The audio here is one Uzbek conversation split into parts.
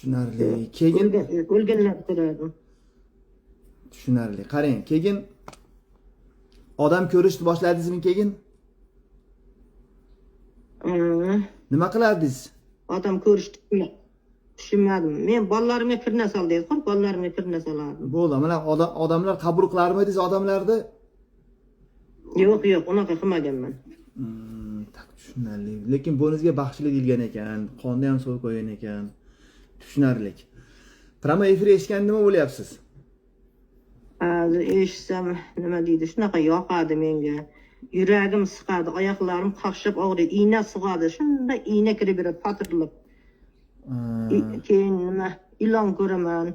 Tushunarli. Keyin O'lganlarni ko'rardim. Tushunarli. Qarang, keyin odam ko'rishni boshladingizmi keyin? Nima qilardingiz? Odam ko'rishni tushunmadim. Men bolalarimga kirna sol deydi, bolalarimga kirna solardim. Bo'ldi. Mana odamlar qabul qilarmidingiz odamlarni? Yo'q, yo'q, unaqa qilmaganman. Так, tushunarli. Lekin buningizga baxshilik deyilgan ekan, qonni ham so'yib qo'ygan ekan. Tushunarli. Прямой efir eshitganda nima bo'lyapsiz? Hozir eshitsam, nima deydi, shunaqa yoqadi menga. Yuragim siqadi, oyoqlarim qaqshab og'riydi, igna sug'adi, shunday igna kirib beradi patirlab. Keyin nima, ilon ko'raman.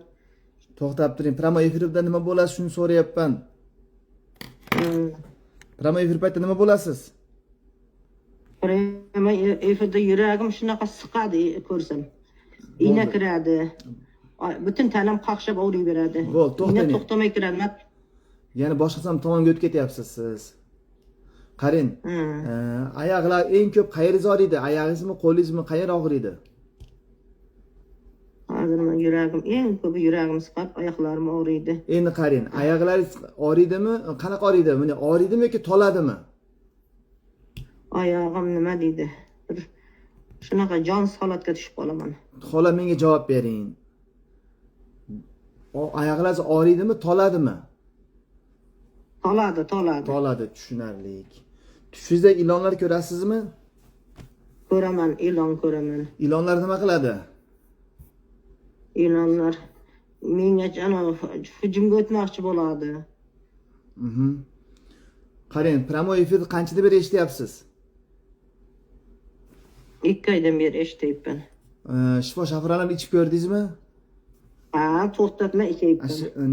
To'xtab turing. Прямой efirda nima bo'lasiz, shuni so'rayapman. Прямой efir paytida nima bo'lasiz? Прямой efirda yuragim shunaqa siqadi ko'rsam. Igna Bo'ldi. kiradi. Butun tanam qaqshab og'riyveradi. Bo'ldi, Igna to'xtang. to'xtamay kiradi. Yana boshqa tomonga o'tib ketyapsiz siz. Qarang, oyoqlar eng ko'p qayeringiz og'riydi? Oyog'ingizmi, qo'lingizmi, qayer og'riydi? Hozir man yuragim, eng ko'pi yuragim siqadi, oyoqlarim og'riydi. Endi qarang, oyoqlaringiz og'riydimi? Qanaqa og'riydi? Buni og'riydimi yoki toladimi? Oyog'im nima deydi? Bir shunaqa jonsiz holatga tushib qolaman. Xola, menga javob bering. Oyoqlaringiz og'riydimi, toladimi? Toladi, toladi. Toladi, tushunarli. Tushingizda ilonlar ko'rasizmi? Ko'raman, ilon ko'raman. Ilonlar nima qiladi? Ilonlar menga anavi hujumga o'tmoqchi bo'ladi. Qarang, прямой efirni qanchadan beri eshityapsiz? 2 oydan beri eshityapman. Shifo shafran ham ichib ko'rdingizmi? Ha, to'xtatmay ichyapman.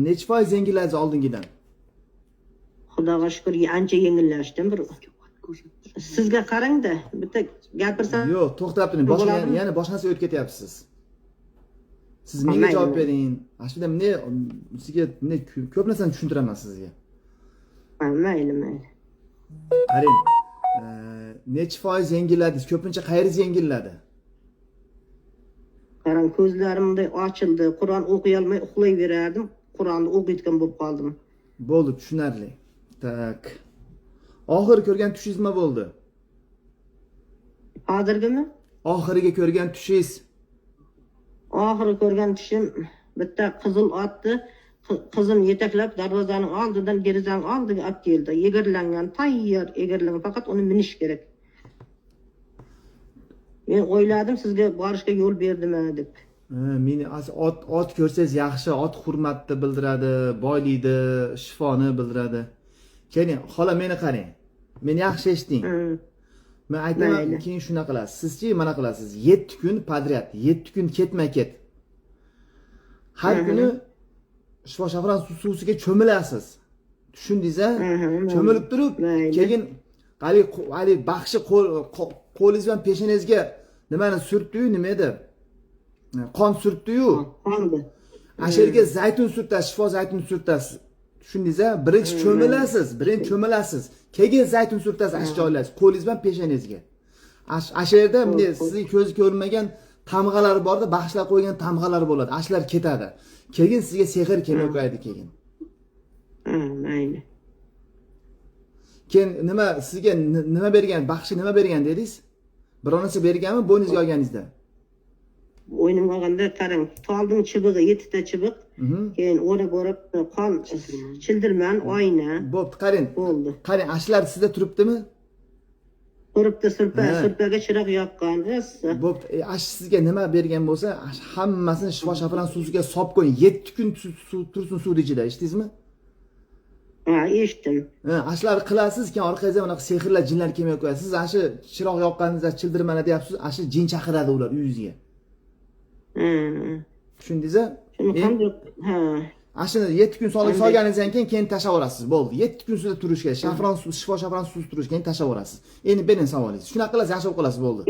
Nechi foiz yengilladingiz oldingidan? Xudoga shukur, ancha yengillashdim. Bir sizga qarangda, bitta gapirsam Yo'q, to'xtab turing. Boshqa Bo'ladimi? yana boshqa narsaga o'tib ketyapsiz. Siz menga Mayli, javob mayli. bering. Ana shu yerda bunday sizga bunday ko'p narsani tushuntiraman sizga. Ha, mayli, mayli. Qarang, nechi foiz yengilladingiz? Ko'pincha qayeringiz yengilladi? Qarang, ko'zlarim bunday ochildi. Qur'on o'qiy olmay uxlayverardim. Qur'onni o'qiyotgan bo'lib qoldim. Bo'ldi, tushunarli. Так. Oxiri ko'rgan tushingiz nima bo'ldi? Hozirgimi? Oxiriga ko'rgan tushingiz. Oxiri ko'rgan tushim bitta qizil otni qizim yetaklab darvozaning oldidan derazaning oldiga olib keldi. Egarlangan, tayyor egarlangan, faqat uni minish kerak. Men o'yladim, sizga borishga yo'l berdimi deb. Ha, meni ot ko'rsangiz yaxshi, ot hurmatni bildiradi, boylikni, shifoni bildiradi. Keling, xola, meni qarang. Meni yaxshi eshiting. Men aytaman, Mayli. keyin shunaqa qilasiz. Sizchi mana qilasiz. 7 kun подряд, 7 kun ketma-ket. Har kuni shifo shafran suvisiga cho'milasiz. Tushundingiz a? Mhm. Cho'milib turib, Mayli. keyin haligi baxshi qo'lingiz bilan peshonangizga nimani surtdi-yu, nima edi? Qon surtdi-yu. Qoldi. Ana shu yerga zaytun surtasiz, shifo zaytun surtasiz. Tushundingiz a? Birinchi cho'milasiz, birinchi cho'milasiz. Keyin zaytun surtasiz, ana shu joylarsiz, qo'lingiz bilan peshonangizga. Ana shu yerda bunday sizning ko'zi ko'rmagan tamg'alar borda, baxshilar qo'ygan tamg'alar bo'ladi. Ana shular ketadi. Keyin sizga sehr kelmay qo'yadi keyin. Ha, mayli. Keyin nima sizga nima bergan, baxshi nima bergan dedingiz? Biror narsa berganmi bo'yningizga olganingizda? O'ynimga olganda, qarang, tolning chibig'i, yettita chibiq, keyin o'rab o'rab qon childirman, oyna. Bo'pti, qarang. Bo'ldi. Qarang, ana shular sizda turibdimi? Turibdi surpa, Ha. surpaga chiroq yoqqan. Rosa. Bo'pti. Ana shu sizga nima bergan bo'lsa, ana shu hammasini shifo shafran suvisiga solib qo'ying. 7 kun suv tursin suvni ichida, eshitdingizmi? Ha, eshitdim. Ha, ana shularni qilasiz, keyin orqangizdan bunaqa sehrlar, jinlar kelmay qo'yadi. Siz ana shu chiroq yoqqaningizda childirmani deyapsiz, ana shu jin chaqiradi ular uyingizga. Ha. Tushundingiz-a? Shuni qanday, ha. Ana shuni 7 kun solib Qanday? solganingizdan keyin tashlab yuborasiz. Bo'ldi. 7 kun suvda turish kerak. Shafron suv, shifo shafron suv turish, keyin tashlab yuborasiz. Endi bering savolingizni. Shunaqa qilasiz, yaxshi bo'lib qolasiz, bo'ldi.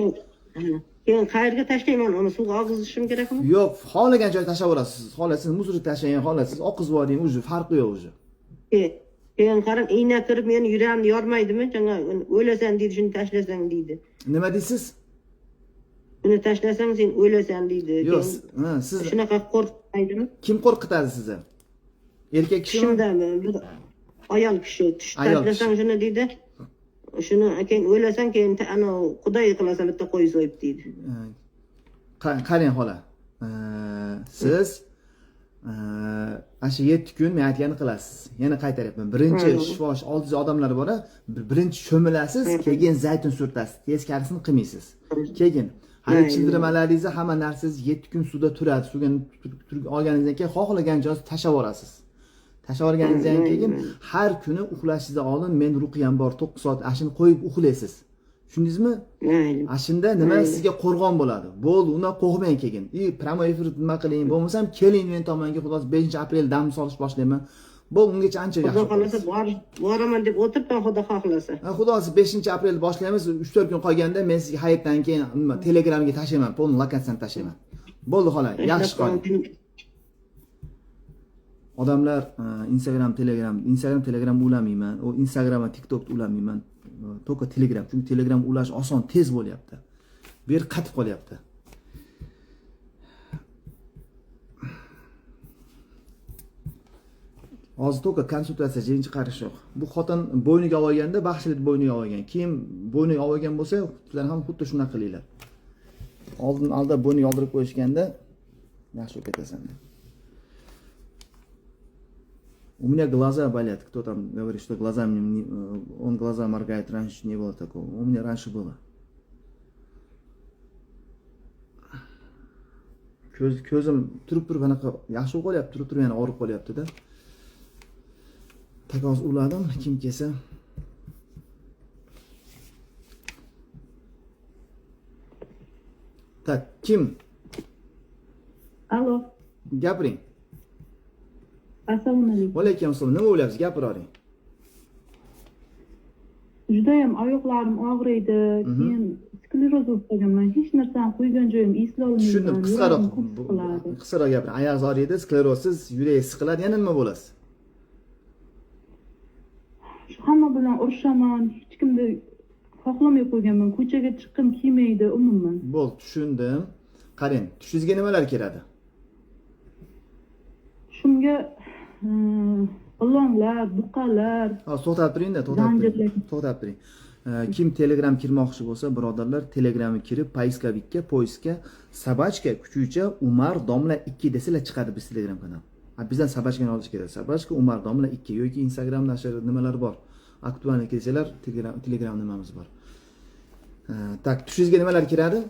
Keyin qayerga tashlayman uni? Suvga oqizishim kerakmi? Yo'q, xohlagan joyga tashlab yuborasiz. Xohlasangiz мусор ga tashlang, xohlasangiz oqizib yuboring, уже farqi yo'q уже. Keyin qarang, igna kirib meni yuragimni yormaydimi? Janga o'lasan deydi, shuni tashlasang deydi. Nima deysiz? Buni tashlasang sen o'lasan deydi. Yo'q, siz shunaqa qo'rqitmaydimi? Kim qo'rqitadi sizni? Erkak kishimi? Tushimda bir ayol kishi tashlasang shuni deydi. Shuni keyin o'lasan, keyin ana Xudoy qilasan bitta qo'y so'yib deydi. Qarang xola. Siz ana shu 7 kun men aytganini qilasiz. Yana qaytaryapman. Birinchi shifo oldingizda odamlar bor, birinchi cho'milasiz, keyin zaytun surtasiz. Teskarisini qilmaysiz. Keyin hali childirmalaringizni hamma narsangiz 7 kun suvda turadi. Suvga olganingizdan keyin xohlagan joyingizga tashlab yuborasiz. Tashlab yuborganingizdan keyin har kuni uxlashingizdan oldin men ruqiyam bor 9 soat ashini qo'yib uxlaysiz. Tushundingizmi? Ashunda nima sizga qo'rg'on bo'ladi. Bo'ldi, undan qo'rqmang keyin. Pramo efir nima qiling, bo'lmasam keling men tomonga, xudo xohlasa 5-aprel dam solish boshlayman. Bo'ldi, ungacha ancha yaxshi. Xudo xohlasa boraman deb o'tiribman, xudo xohlasa. Xudo xohlasa 5-aprel boshlaymiz, 3-4 kun qolganda men sizga hayitdan keyin nima Telegramga tashlayman, polni lokatsiyani tashlayman. Bo'ldi xola, yaxshi qoling. Odamlar Instagram, Telegram, Instagram, Telegram ulamayman. O Instagram va TikTok ulamayman. To'ka Telegram, chunki Telegram ulash oson, tez bo'lyapti. Bu yer qatib qolyapti. Hozir to'ka konsultatsiya jin chiqarish yo'q. Bu xotin bo'yniga olganda baxshilik bo'yniga olgan. Kim bo'yniga olgan bo'lsa, sizlar ham xuddi shunaqa qilinglar. Oldin aldab bo'yniga oldirib qo'yishganda yaxshi bo'lib ketasan. У меня глаза болят. Кто там говорит, что глаза мне не, он глаза моргает, раньше не было такого. У меня раньше было. Ko'zim turib-turib anaqa yaxshi qolyapti, turib-turib yana og'rib qolyapti-da. Takoz uladim, kim kelsa. Tak, kim? Alo. Gapiring. Assalomu alaykum. Valaykum assalom. Nima o'ylayapsiz? Gapiravering. Judayam oyoqlarim og'riydi, keyin skleroz bo'lib qolganman. Hech narsani qo'ygan joyim eslolmayman. Tushundim, qisqaroq. Qisqaroq gapiring. Oyog'ingiz og'riydi, sklerozsiz, yurak siqiladi, yana nima bo'lasiz? Shu hamma bilan urushaman, hech kimni xohlamay qo'yganman. Ko'chaga chiqqim kelmaydi umuman. Bo'ldi, tushundim. Qarang, tushingizga nimalar keladi? Tushimga ilonlar, buqalar. To'xtab turing-da, to'xtab turing. To'xtab turing. Kim Telegram kirmoqchi bo'lsa, birodarlar, Telegramga kirib, poiskavikka, poiska Sabachka kuchukcha Umar Domla 2 desalar chiqadi biz Telegram kanal. Bizdan Sabachkani olish kerak. Sabachka Umar Domla 2 yoki Instagram nashr nimalar bor. Aktualni kelsalar Telegram nimamiz bor. Tak, tushingizga nimalar kiradi?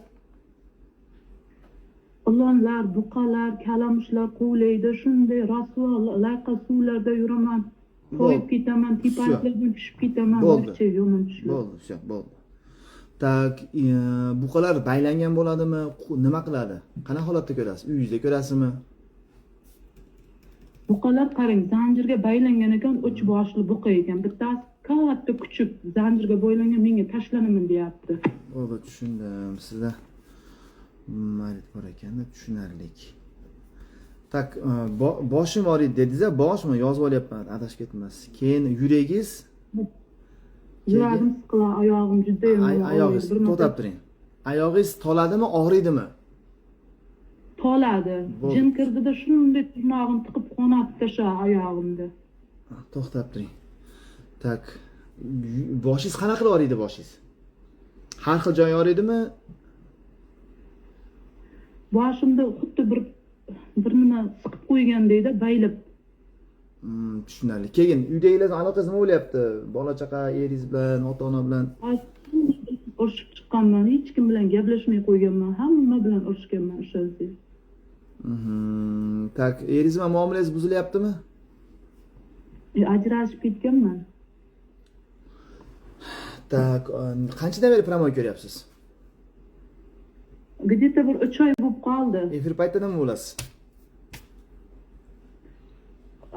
Ilonlar, buqalar, kalamushlar quvlaydi. Shunday rasvo layqa suvlarda yuraman. Qo'yib ketaman, tepaliklardan tushib ketaman. Bo'ldi. Bo'ldi, vse, bo'ldi. Tak, buqalar baylangan bo'ladimi? Nima qiladi? Qanaqa holatda ko'rasiz? Uyingizda ko'rasizmi? Buqalar qarang, zanjirga baylangan ekan, uch boshli buqa ekan. Bittasi katta kuchuk zanjirga boylangan, menga tashlanaman deyapti. Bo'ldi, tushundim. Sizda marit bor ekanda, tushunarlik. Tak, boshim og'riydi dedingiz-a, boshmi? Yozib olyapman, adashib ketmas. Keyin yuragingiz? Yuragim siqiladi, oyog'im juda yomon. Oyog'ingiz, to'xtab turing. Oyog'ingiz toladimi, og'riydimi? Toladi. Jin kirdida shunday tirnog'im tiqib qonatib tashladi oyog'imda. To'xtab turing. Tak, boshingiz qanaqa qilib og'riydi boshingiz? Har xil joyi og'riydimi? Boshimda xuddi bir nima siqib qo'ygandek-da, baylab. Tushunarli. Keyin uydagilar aloqangiz nima bo'lyapti? Bola chaqa, eringiz bilan, ota-ona bilan? Urushib chiqqanman, hech kim bilan gaplashmay qo'yganman, hamma bilan urushganman o'shansiz. Tak, eringiz bilan muomalangiz buzilyaptimi? Ajrashib ketganman. Tak, qanchadan beri promoy ko'ryapsiz? Где-то bir 3 oy bo'lib qoldi. Efir paytida nima bo'lasiz?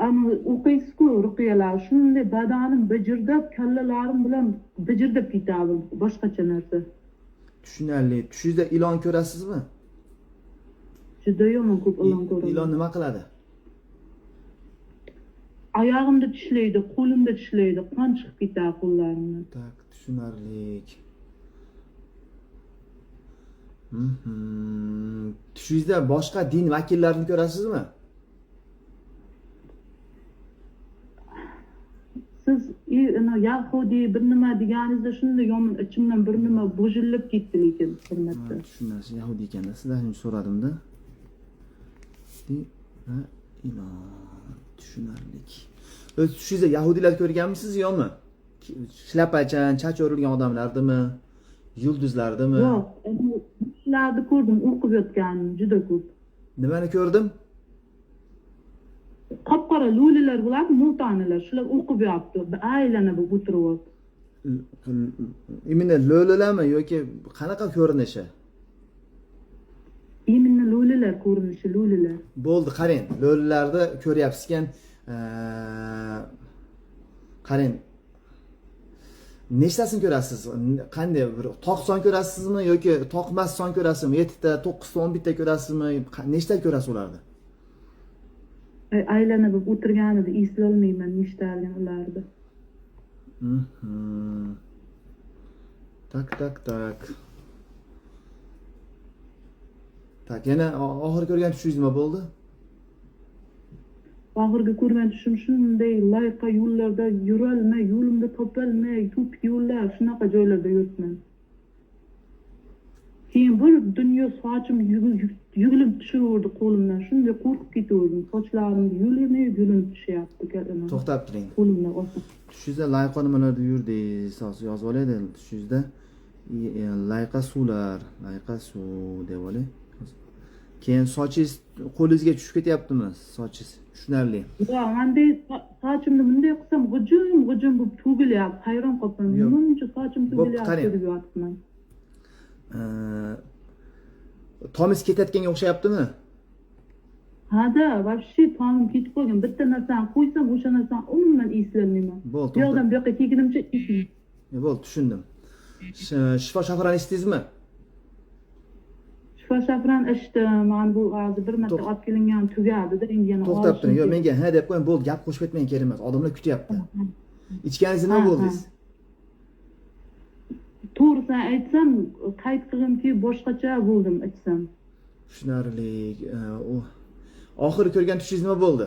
Ana o'qiysiz-ku ruqiyalar, shunday badanim bijirdab, kallalarim bilan bijirdab ketadi, boshqacha narsa. Tushunarli. Tushingizda ilon ko'rasizmi? Juda yomon ko'p ilon ko'raman. Ilon nima qiladi? Oyog'imda tishlaydi, qo'limda tishlaydi, qon chiqib ketadi qo'llarimdan. Tak, tushunarli. Tushingizda boshqa din vakillarini ko'rasizmi? Siz yahudiy bir nima deganingizda shunday yomon ichimdan bir nima bujillab ketdi lekin bir marta. Tushunasiz, yahudiy ekanda sizdan shuni so'radimda. Va ilon tushunarlik. O'z tushingizda yahudiylar ko'rganmisiz yo'qmi? Shlapachan, chach o'rilgan odamlardimi? Yulduzlardimi? Yo'q, shularni ko'rdim, o'qib yotganini juda ko'p. Nimani ko'rdim? Qop-qora lo'lilar bo'ladi, mo'tanilar, shular o'qib yotibdi, aylanib o'tirib. Именно lo'lilarmi yoki qanaqa ko'rinishi? Именно lo'lilar ko'rinishi, lo'lilar. Bo'ldi, qarang, lo'lilarni ko'ryapsiz ekan. Qarang. Nechtasini ko'rasiz? Qanday bir toq son ko'rasizmi yoki toqmas son ko'rasizmi? 7 ta, 9 ta, 11 ta ko'rasizmi? Nechta ko'rasiz ularni? Aylanib o'tirganida eslolmayman nechtaligini ularni. Tak, tak, tak. Tak, yana oxiri ko'rgan tushingiz nima bo'ldi? Oxirgi ko'rgan tushim shunday loyqa yo'llarda yurolmay, yo'limni topolmay, to'pik yo'llar, shunaqa joylarda yuribman. Keyin bir dunyo sochim yugilib tushaverdi qo'limdan. Shunday qo'rqib ketaverdim. Sochlarim yulinib, yulinib tushyapti. To'xtab turing. Qo'limdan osib. Tushingizda loyqa nimalarda yurdingiz? Hozir yozib olaydi. Tushingizda loyqa suvlar, loyqa suv deb olay. Keyin sochingiz qo'lingizga tushib ketyaptimi? Sochingiz tushunarli. Yo'q, manday sochimni bunday qilsam g'ujum-g'ujum bo'lib to'gilyapti. Hayron qolibman. Buncha sochim to'gilyapti deb yotibman. Tomingiz ketayotganga o'xshayaptimi? Ha-da, вообще tomim ketib qolgan. Bitta narsani qo'ysam, o'sha narsani umuman eslolmayman. Bo'ldi. Bu yoqdan bu yoqqa kelgunimcha eslolmayman. Bo'ldi, tushundim. Shifo shafran ichdingizmi? Shifo shafran ichdim. Mana bu hozir bir marta olib kelingan tugadi-da, endi yana to'xtab turing. Yo'q, menga ha deb qo'ying, bo'ldi, gap qo'shib ketmang, kerak emas. Odamlar kutyapti. Ichganingizda nima bo'ldingiz? To'g'risini aytsam, qayd qilgim kelib boshqacha bo'ldim ichsam. Tushunarli. U oxiri ko'rgan tushingiz nima bo'ldi?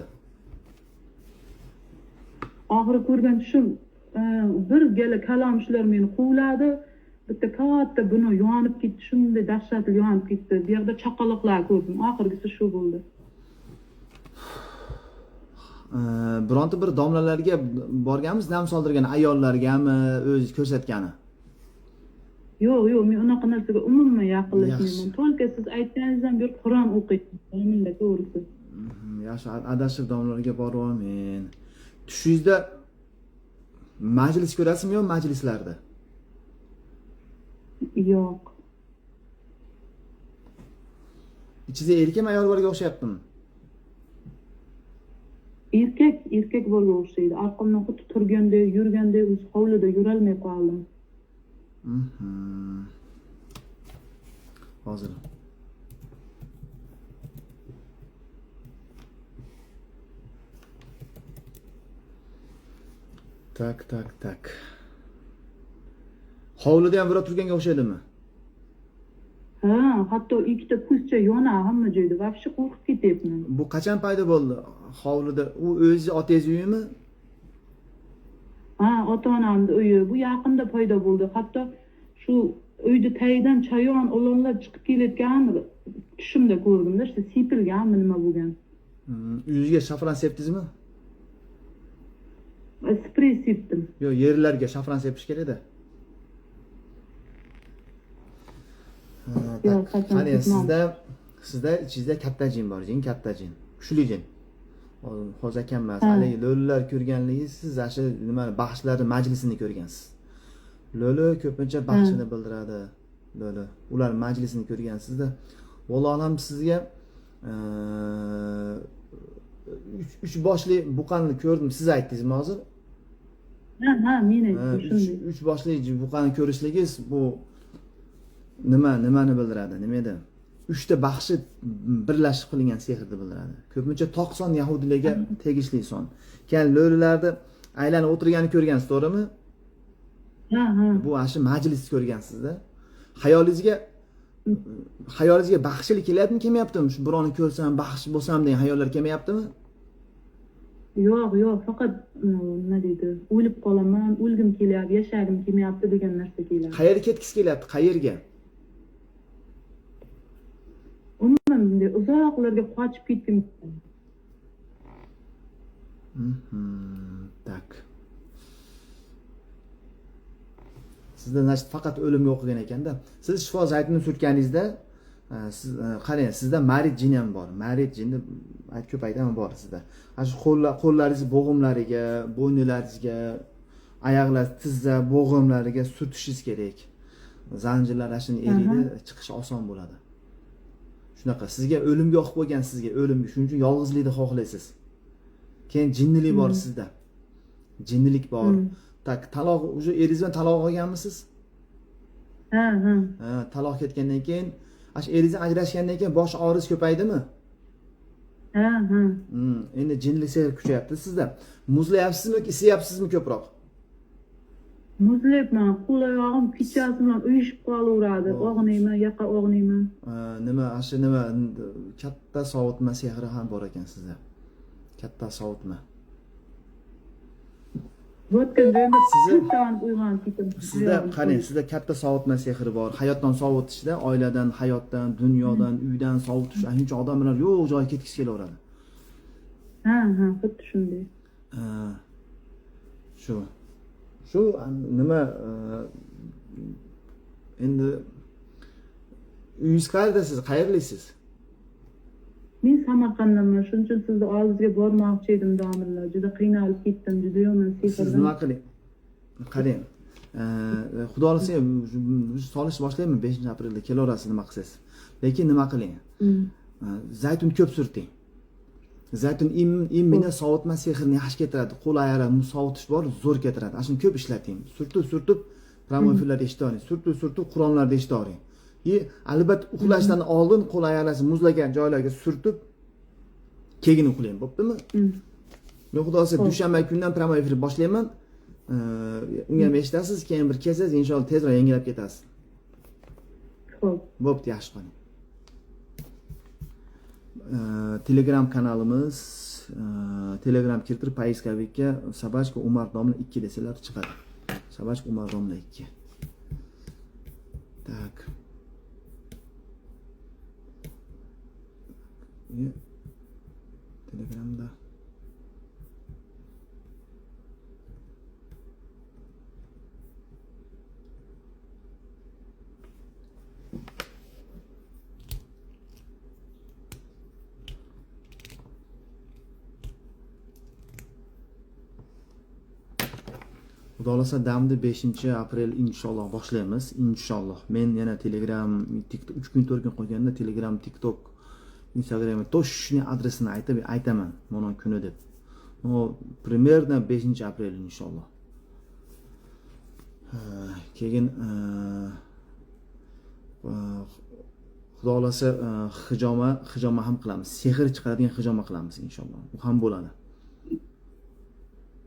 Oxiri ko'rgan tushim bir gala kalomchilar meni quvladi. Bitta katta bino yonib ketdi, shunday dahshatli yonib ketdi. Bu yerda chaqaloqlar ko'rdim. Oxirgisi shu bo'ldi. Bironta bir domlalarga borganmiz, dam soldirgan ayollargami o'zi ko'rsatgani? Yo'q, yo'q, men unaqa narsaga umuman yaqinlashmayman. To'lka siz aytganingizdan beri Qur'on o'qiyman, menda to'g'risi. Yaxshi, adashib domlalarga boryapman. Tushingizda majlis ko'rasizmi yo'q majlislarda? Yo'q. Ichingizda erkakmi ayol borga o'xshayaptimi? Erkak, erkak borga o'xshaydi. Arqamdan xuddi turgandek, yurgandek, o'zi hovlida yurolmay qoldim. Hozir. Tak, tak, tak. Hovlida ham birov turganga o'xshaydimi? Ha, hatto ikkita ko'zcha yona hamma joyda. Вообще qo'rqib ketyapman. Bu qachon paydo bo'ldi hovlida? U o'zi otangiz uyimi? Ha, ota-onamning uyi. Bu yaqinda paydo bo'ldi. Hatto shu uyni tagidan chayon, ilonlar chiqib kelayotganini tushimda ko'rdimda, shu sepilganmi nima bo'lgan. Uyingizga shafran sepdingizmi? Sprey sepdim. Yo'q, yerlarga shafran sepish kerak-da. Qani sizda ichingizda katta jin bor, jin katta jin, kuchli jin. Hozir akam emas, haligi lo'lilar ko'rganligingiz, siz shu nima baxshilarning majlisini ko'rgansiz. Lo'li ko'pincha baxshini bildiradi. Lo'li ular majlisini ko'rgansizda. Vallohu alam sizga uch boshli buqani ko'rdim, siz aytdingizmi hozir? Ha, ha, men aytdim shunday. Uch boshli buqani ko'rishligingiz bu nimani bildiradi? Nima edi? Uchta baxshi birlashib qilingan sehrni bildiradi. Ko'pincha toq son yahudilarga tegishli son. Keyin lo'lilarni aylanib o'tirganini ko'rgansiz, to'g'rimi? Ha, ha. Bu ana shu majlis ko'rgansizda. Xayolingizga Xayolingizga baxshilik kelyaptimi, kelmayaptimi? Shu birovni ko'rsam baxshi bo'lsam degan xayollar kelmayaptimi? Yo'q, yo'q, faqat nima deydi, o'lib qolaman, o'lgim kelyapti, yashagim kelmayapti degan narsa kelyapti. Qayerga ketgisi kelyapti? Qayerga? Umuman bunday uzoqlarga qochib ketgim. Tak. Sizda значит faqat o'limga o'qigan ekanda. Siz shifo zaytini surtganingizda, siz qarang, sizda marid jini ham bor. Marid jinni ko'p aytaman, bor sizda. Ana shu qo'llaringiz bo'g'imlariga, bo'ynilaringizga, oyoqlar, tizza bo'g'imlariga surtishingiz kerak. Zanjirlar ana shuni eriydi, chiqishi oson bo'ladi. Shunaqa sizga o'limga o'qib qo'ygan, sizga o'limga, shuning uchun yolg'izlikni xohlaysiz. Keyin jinnilik bor sizda. Jinnilik bor. Tak, taloq, уже eringiz bilan taloq olganmisiz? Ha, ha. Ha, taloq ketgandan keyin, ana shu eringizdan ajrashgandan keyin bosh og'risi ko'paydimi? Ha, ha. Endi jinnilik sehr kuchayapti sizda. Muzlayapsizmi yoki isiyapsizmi ko'proq? Muzlayapman, qo'l oyog'im kechasi bilan uyushib qolaveradi. Og'nayman, yaqa og'nayman. Nima, ana shu nima, katta sovutma sehri ham bor ekan sizda. Katta sovutma. Sizda qarang, sizda katta sovutma sehri bor. Hayotdan sovutishda, oiladan, hayotdan, dunyodan, uydan sovutish, shuning uchun odam bilan yo'q joyga ketgisi kelaveradi. Ha, ha, xuddi shunday. Shu. Shu nima, endi uyingiz qayerda siz? Qayerlisiz? Men Samarqanddanman, shuning uchun sizni oldingizga bormoqchi edim, domla. Juda qiynalib ketdim, juda yomon sehrdan. Siz nima qiling? Qarang. Xudo xolasa solish boshlayman 5-aprelda kelaverasiz nima qilsangiz. Lekin nima qiling? Zaytun ko'p surting. Zaytun immina sovutma sehrini yaxshi keltiradi. Qo'l oyoqlar sovutish bor, zo'r keltiradi. Ana shuni ko'p ishlating. Surtib-surtib prямой efirlarda eshitavering. Surtib-surtib Qur'onlarda eshitavering. Albatta uxlashdan oldin qo'l oyoqlaringizni muzlagan joylarga surtib keyin uxlang, bo'ptimi? Men xudo xolasa dushanba kunidan prямой efir boshlayman. Unga ham eshitasiz, keyin bir kelsangiz inshaalloh tezroq yangilab ketasiz. Xo'p. Bo'pti, yaxshi qoling. Telegram kanalimiz, Telegram kirib поисковикka Sabachka Umar domla 2 desalar chiqadi. Sabachka Umar domla 2. Tak. Telegramda Xudo xolasa damni 5-aprel inshaalloh boshlaymiz. Inshaalloh. Men yana Telegram, TikTok 3 kun 4 kun qolganda Telegram, TikTok, Instagram toshni adresini aytib aytaman mana kuni deb. No, примерно 5-aprel inshaalloh. Keyin Xudo xolasa hijoma ham qilamiz. Sehr chiqaradigan hijoma qilamiz inshaalloh. U ham bo'ladi.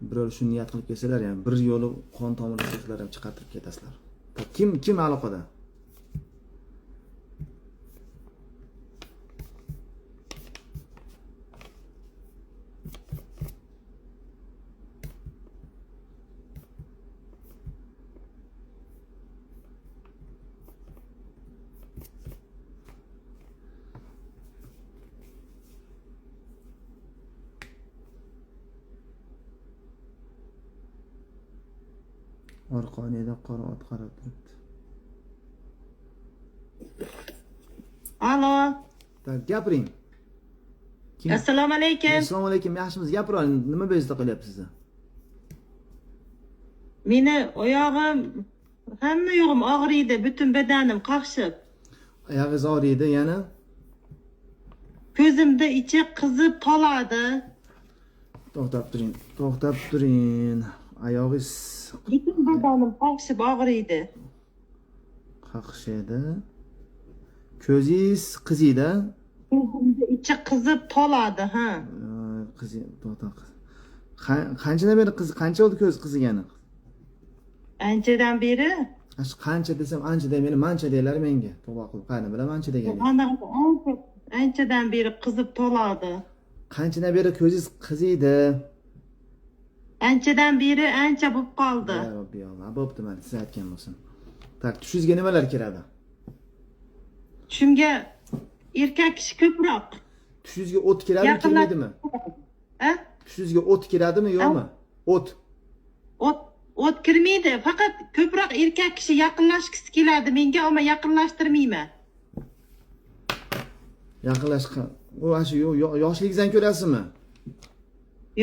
Biror shu niyat qilib kelsalar, ya'ni bir yo'li qon tomir sehrlar ham chiqartirib ketasizlar. Kim aloqada? Orqoniyada qora ot qarab turibdi. Alo. Gapiring. Assalomu alaykum. Assalomu alaykum, yaxshimisiz? Gapiring, nima bezovta qilyapsiz sizni? Meni oyog'im, hamma yo'g'im og'riydi, butun badanim qaqshib. Oyog'ingiz og'riydi, yana? Ko'zimda ichi qizib toladi. To'xtab turing, to'xtab turing. Oyog'ingiz butun badanim qaqshib og'riydi. Qaqshaydi. Ko'zingiz qiziydi. Ko'zimda ichi qizib toladi, ha. Qizi, to'xta. Qanchadan beri qiz, qancha bo'ldi ko'z qizigani? Anchadan beri. Shu qancha desam ancha meni mancha deylar menga. Tavba qilib, qani bilaman ancha deganini. Anchadan beri qizib to'ladi. Qanchadan beri ko'zingiz qiziydi? Anchadan beri ancha bo'lib qoldi. Ya Robbi ya Allah, bo'pti, mana siz aytgan bo'lsin. Tak, tushingizga nimalar kiradi? Tushimga erkak kishi ko'proq. Tushingizga o't kiradimi, kirmaydimi? A? Tushingizga o't kiradimi, yo'qmi? O't. O't kirmaydi. Faqat ko'proq erkak kishi yaqinlashgisi keladi menga, ammo yaqinlashtirmayman. Yaqinlashgan. U ana shu yoshligingizdan ko'rasizmi?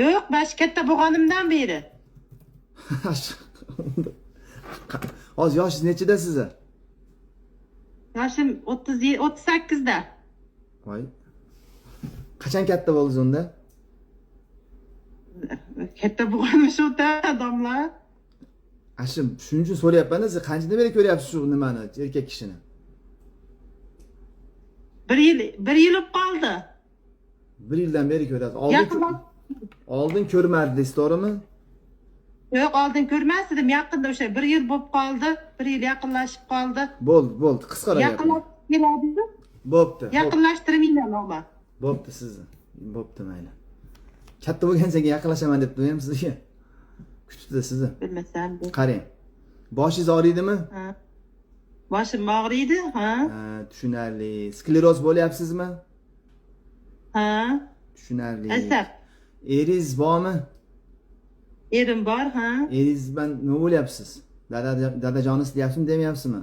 Yo'q, mana katta bo'lganimdan beri. Hozir yoshingiz nechida sizni? Yoshim 38da. Voy. Qachon katta bo'ldingiz unda? Katta bo'lganim shu-da, domla. Shu shuning uchun so'rayapman-da, siz qanchadan beri ko'ryapsiz shu nimani, erkak kishini? Bir yil bo'lib qoldi. Bir yildan beri ko'ryapsiz. Oldin ko'rmadingiz, to'g'rimi? Yo'q, oldin ko'rmas edim. Yaqinda o'sha bir yil bo'lib qoldi. Bir yil yaqinlashib qoldi. Bo'ldi, bo'ldi. Qisqaroq gaping. Yaqinlashib keladi. Bo'pti. Yaqinlashtirmayman ammo. Bo'pti sizni. Bo'pti, mayli. Katta bo'lgandan keyin yaqinlashaman deb ham sizga. Kutibdi sizni. Bilmasam. Qarang. Boshingiz og'riydimi? Ha. Boshim og'riydi, ha? Ha, tushunarli. Skleroz bo'lyapsizmi? Ha. Tushunarli. Asab. Eringiz bormi? Erim bor, ha. Eringiz bilan nima bo'lyapsiz? Dadajonisi deyapsizmi, demayapsizmi?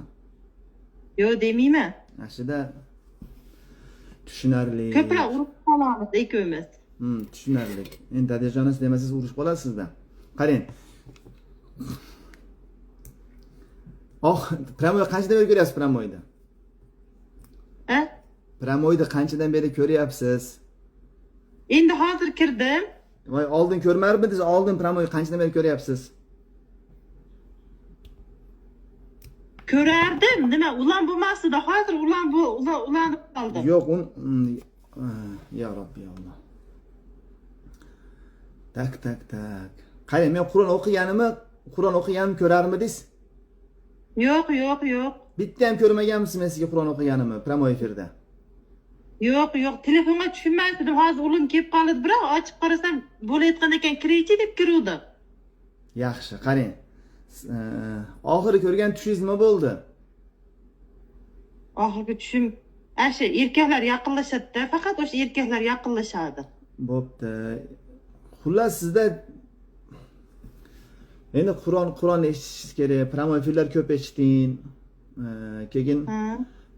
Yo'q, demayman. Ashida tushunarli. Ko'proq urib qolamiz ikkovimiz. Tushunarli. Endi dadajonisi demasangiz urushib qolasizda. Qarang. Oh, pramoy qanchadan beri ko'ryapsiz pramoyni? Ha? Pramoyni qanchadan beri ko'ryapsiz? Endi hozir kirdim. Voy, oldin ko'rmarmidingiz? Oldin pramoy qanchadan beri ko'ryapsiz? Ko'rardim. Nima, ulan bo'lmasdi-da, hozir ulan bu ulanib qoldi. Yo'q, ya Robbi ya Alloh. Tak, tak, tak. Qarang, men Qur'on o'qiganimni ko'rarmidingiz? Yo'q, yo'q, yo'q. Bitta ham ko'rmaganmisiz men sizga Qur'on o'qiganimni pramo efirda? Yo'q, yo'q, telefonga tushunmasdim. Hozir o'g'lim kelib qoldi, biroq ochib qarasam bo'layotgan ekan, kiraychi deb kiruvdi. Yaxshi, qarang. Oxiri ko'rgan tushingiz nima bo'ldi? Oxirgi tushim ana erkaklar yaqinlashadi-da, faqat o'sha erkaklar yaqinlashadi. Bo'pti. Xullas sizda endi Qur'onni eshitishingiz kerak, pramo efirlar ko'p eshiting. Keyin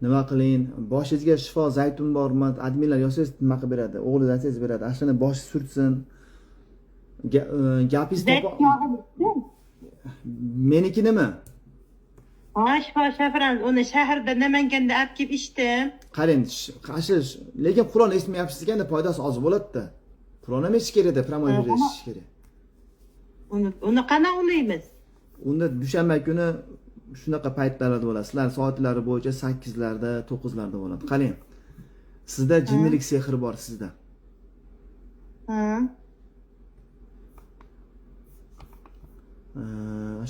nima qiling? Boshingizga shifo zaytun bormi? Adminlar yozsangiz nima qilib beradi? O'g'li desangiz beradi. Ana shuni boshi surtsin. Gapingiz meniki nima? Ha, shifo shafran uni shaharda Namanganda olib kelib ichdim. Qarang, lekin Qur'on eshitmayapsiz ekanda foydasi oz bo'ladi-da. Qur'on ham eshitish kerak-da, pramo efir eshitish kerak. Uni qana ulaymiz? Unda dushanba kuni shunaqa paytlarda bo'ladi. Sizlar soatlari bo'yicha 8larda, 9larda bo'ladi. Qarang. Sizda jinnilik sehri bor sizda. Ha.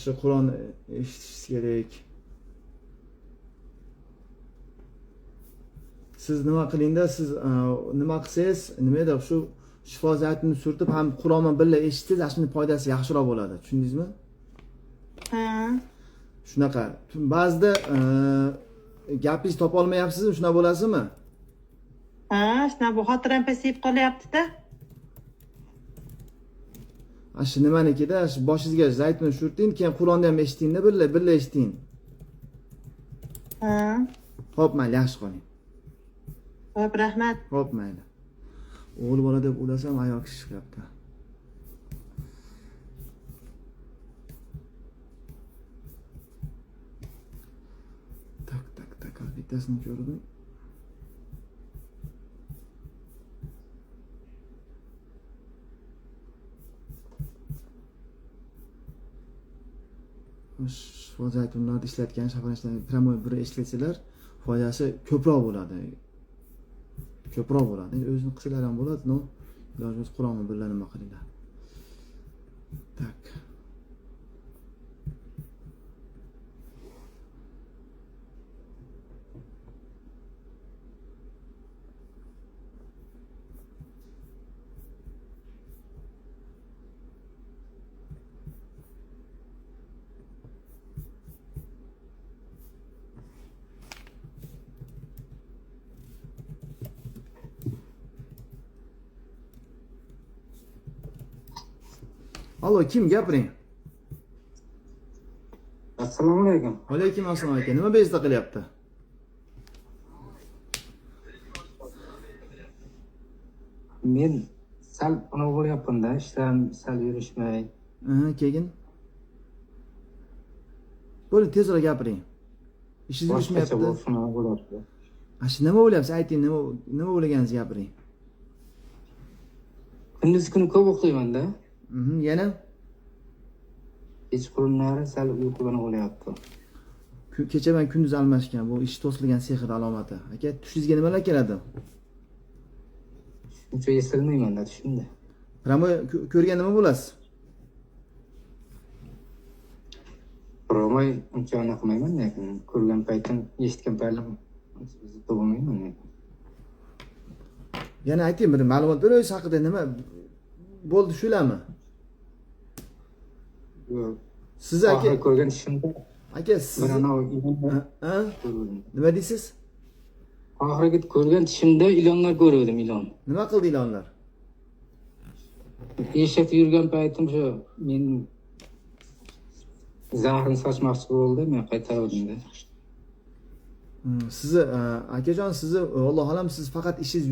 Shu Qur'on eshitishingiz kerak. Siz nima qilingda, siz nima qilsangiz, nima edi, shu shifo zaytini surtib ham Qur'onni birga eshitsangiz, ana shuni foydasi yaxshiroq bo'ladi. Tushundingizmi? Ha. Shunaqa. Ba'zida gapingizni topa olmayapsizmi, shunaqa bo'lasizmi? Ha, shunaqa bu xotiram pasayib qolyapti-da. Ana shu nimanikida, shu boshingizga zaytun surting, keyin Qur'onni ham eshitingda, birga eshiting. Ha. Xo'p, mayli, yaxshi qoling. Xo'p, rahmat. Xo'p, mayli. O'g'il bola deb o'ylasam, ayol kishi chiqyapti. Tak, tak, tak, bittasini ko'rdim. Shifo zaytunlarni ishlatgan shafran pramo bir ishlatsalar foydasi ko'proq bo'ladi. Ko'proq bo'ladi. Endi o'zini qilsalar ham bo'ladi, no, iloji bo'lsa Qur'onni birga nima qilinglar. Tak. Allo, kim, gapiring. Assalomu alaykum. Alaykum assalom aka. Nima bezda qilyapti? Men sal anaqa bo'lyapman-da, ishlarim sal yurishmay. Keyin? Bo'ldi, tezroq gapiring. Ishingiz yurishmayapti. Bo'lyapti. Shu nima bo'lyapti? Ayting, nima bo'lganingizni gapiring. Kunduz kuni ko'p uxlayman-da. Yana? Kechqurunlari sal uyqudan bo'lyapti. Kecha bilan kunduz almashgan, bu ish to'silgan sehr alomati. Aka, tushingizga nimalar keladi? Shuncha eslolmayman-da tushimda. Pramo ko'rgan nima bo'lasiz? Pramo uncha anaqa qilmayman, lekin ko'rgan paytim, eshitgan paytim bo'lmayman lekin. Yana ayting, bir ma'lumot bering o'zingiz haqida, nima bo'ldi shularmi? Yo'q. Siz aka ko'rgan tushimda aka siz nima deysiz? Oxirgi ko'rgan tushimda ilonlar ko'rdim, ilon. Nima qildi ilonlar? Eshakda yurgan paytim shu men zahrini sochmoqchi bo'ldi, men qaytardim-da. Sizni akajon, sizni Alloh alam, siz faqat ishingiz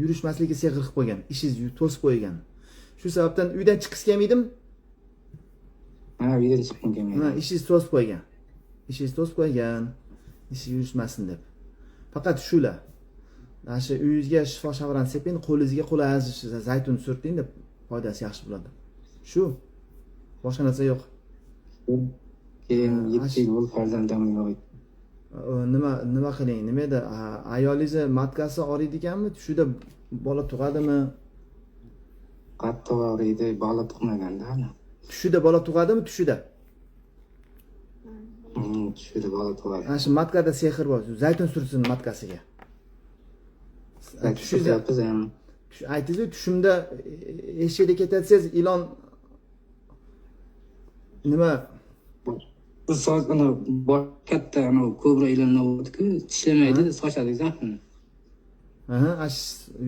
yurishmasligi sehr qilib qo'ygan, ishingiz to'sib qo'ygan. Shu sababdan uydan chiqis kelmaydimi? Ha, uydan chiqqim kelmaydi. Ha, ishingiz to'sib qo'ygan. Ishingiz to'sib qo'ygan, ishingiz yurishmasin deb. Faqat shular. Mana shu uyingizga shifo shavran seping, qo'lingizga qo'langiz zaytun surting deb foydasi yaxshi bo'ladi. Shu. Boshqa narsa yo'q. Keyin 7 yil bo'ldi, farzandim yo'q. Nima qiling? Nima edi? Ayolingizni matkasi og'riydi ekanmi? Tushida bola tug'adimi? Qattiq og'riydi, bola tug'maganda hali. Tushida bola tug'adimi? Tushida. Tushida bola tug'adi. Ana shu matkada sehr bor. Zaytun sursin matkasiga. Tushida aytingiz, tushimda eshakda ketasiz, ilon nima? Bu soch ana katta ana kobra ilonlar bo'ldi-ku, tishlamaydi, sochadi zahrini. Aha, ash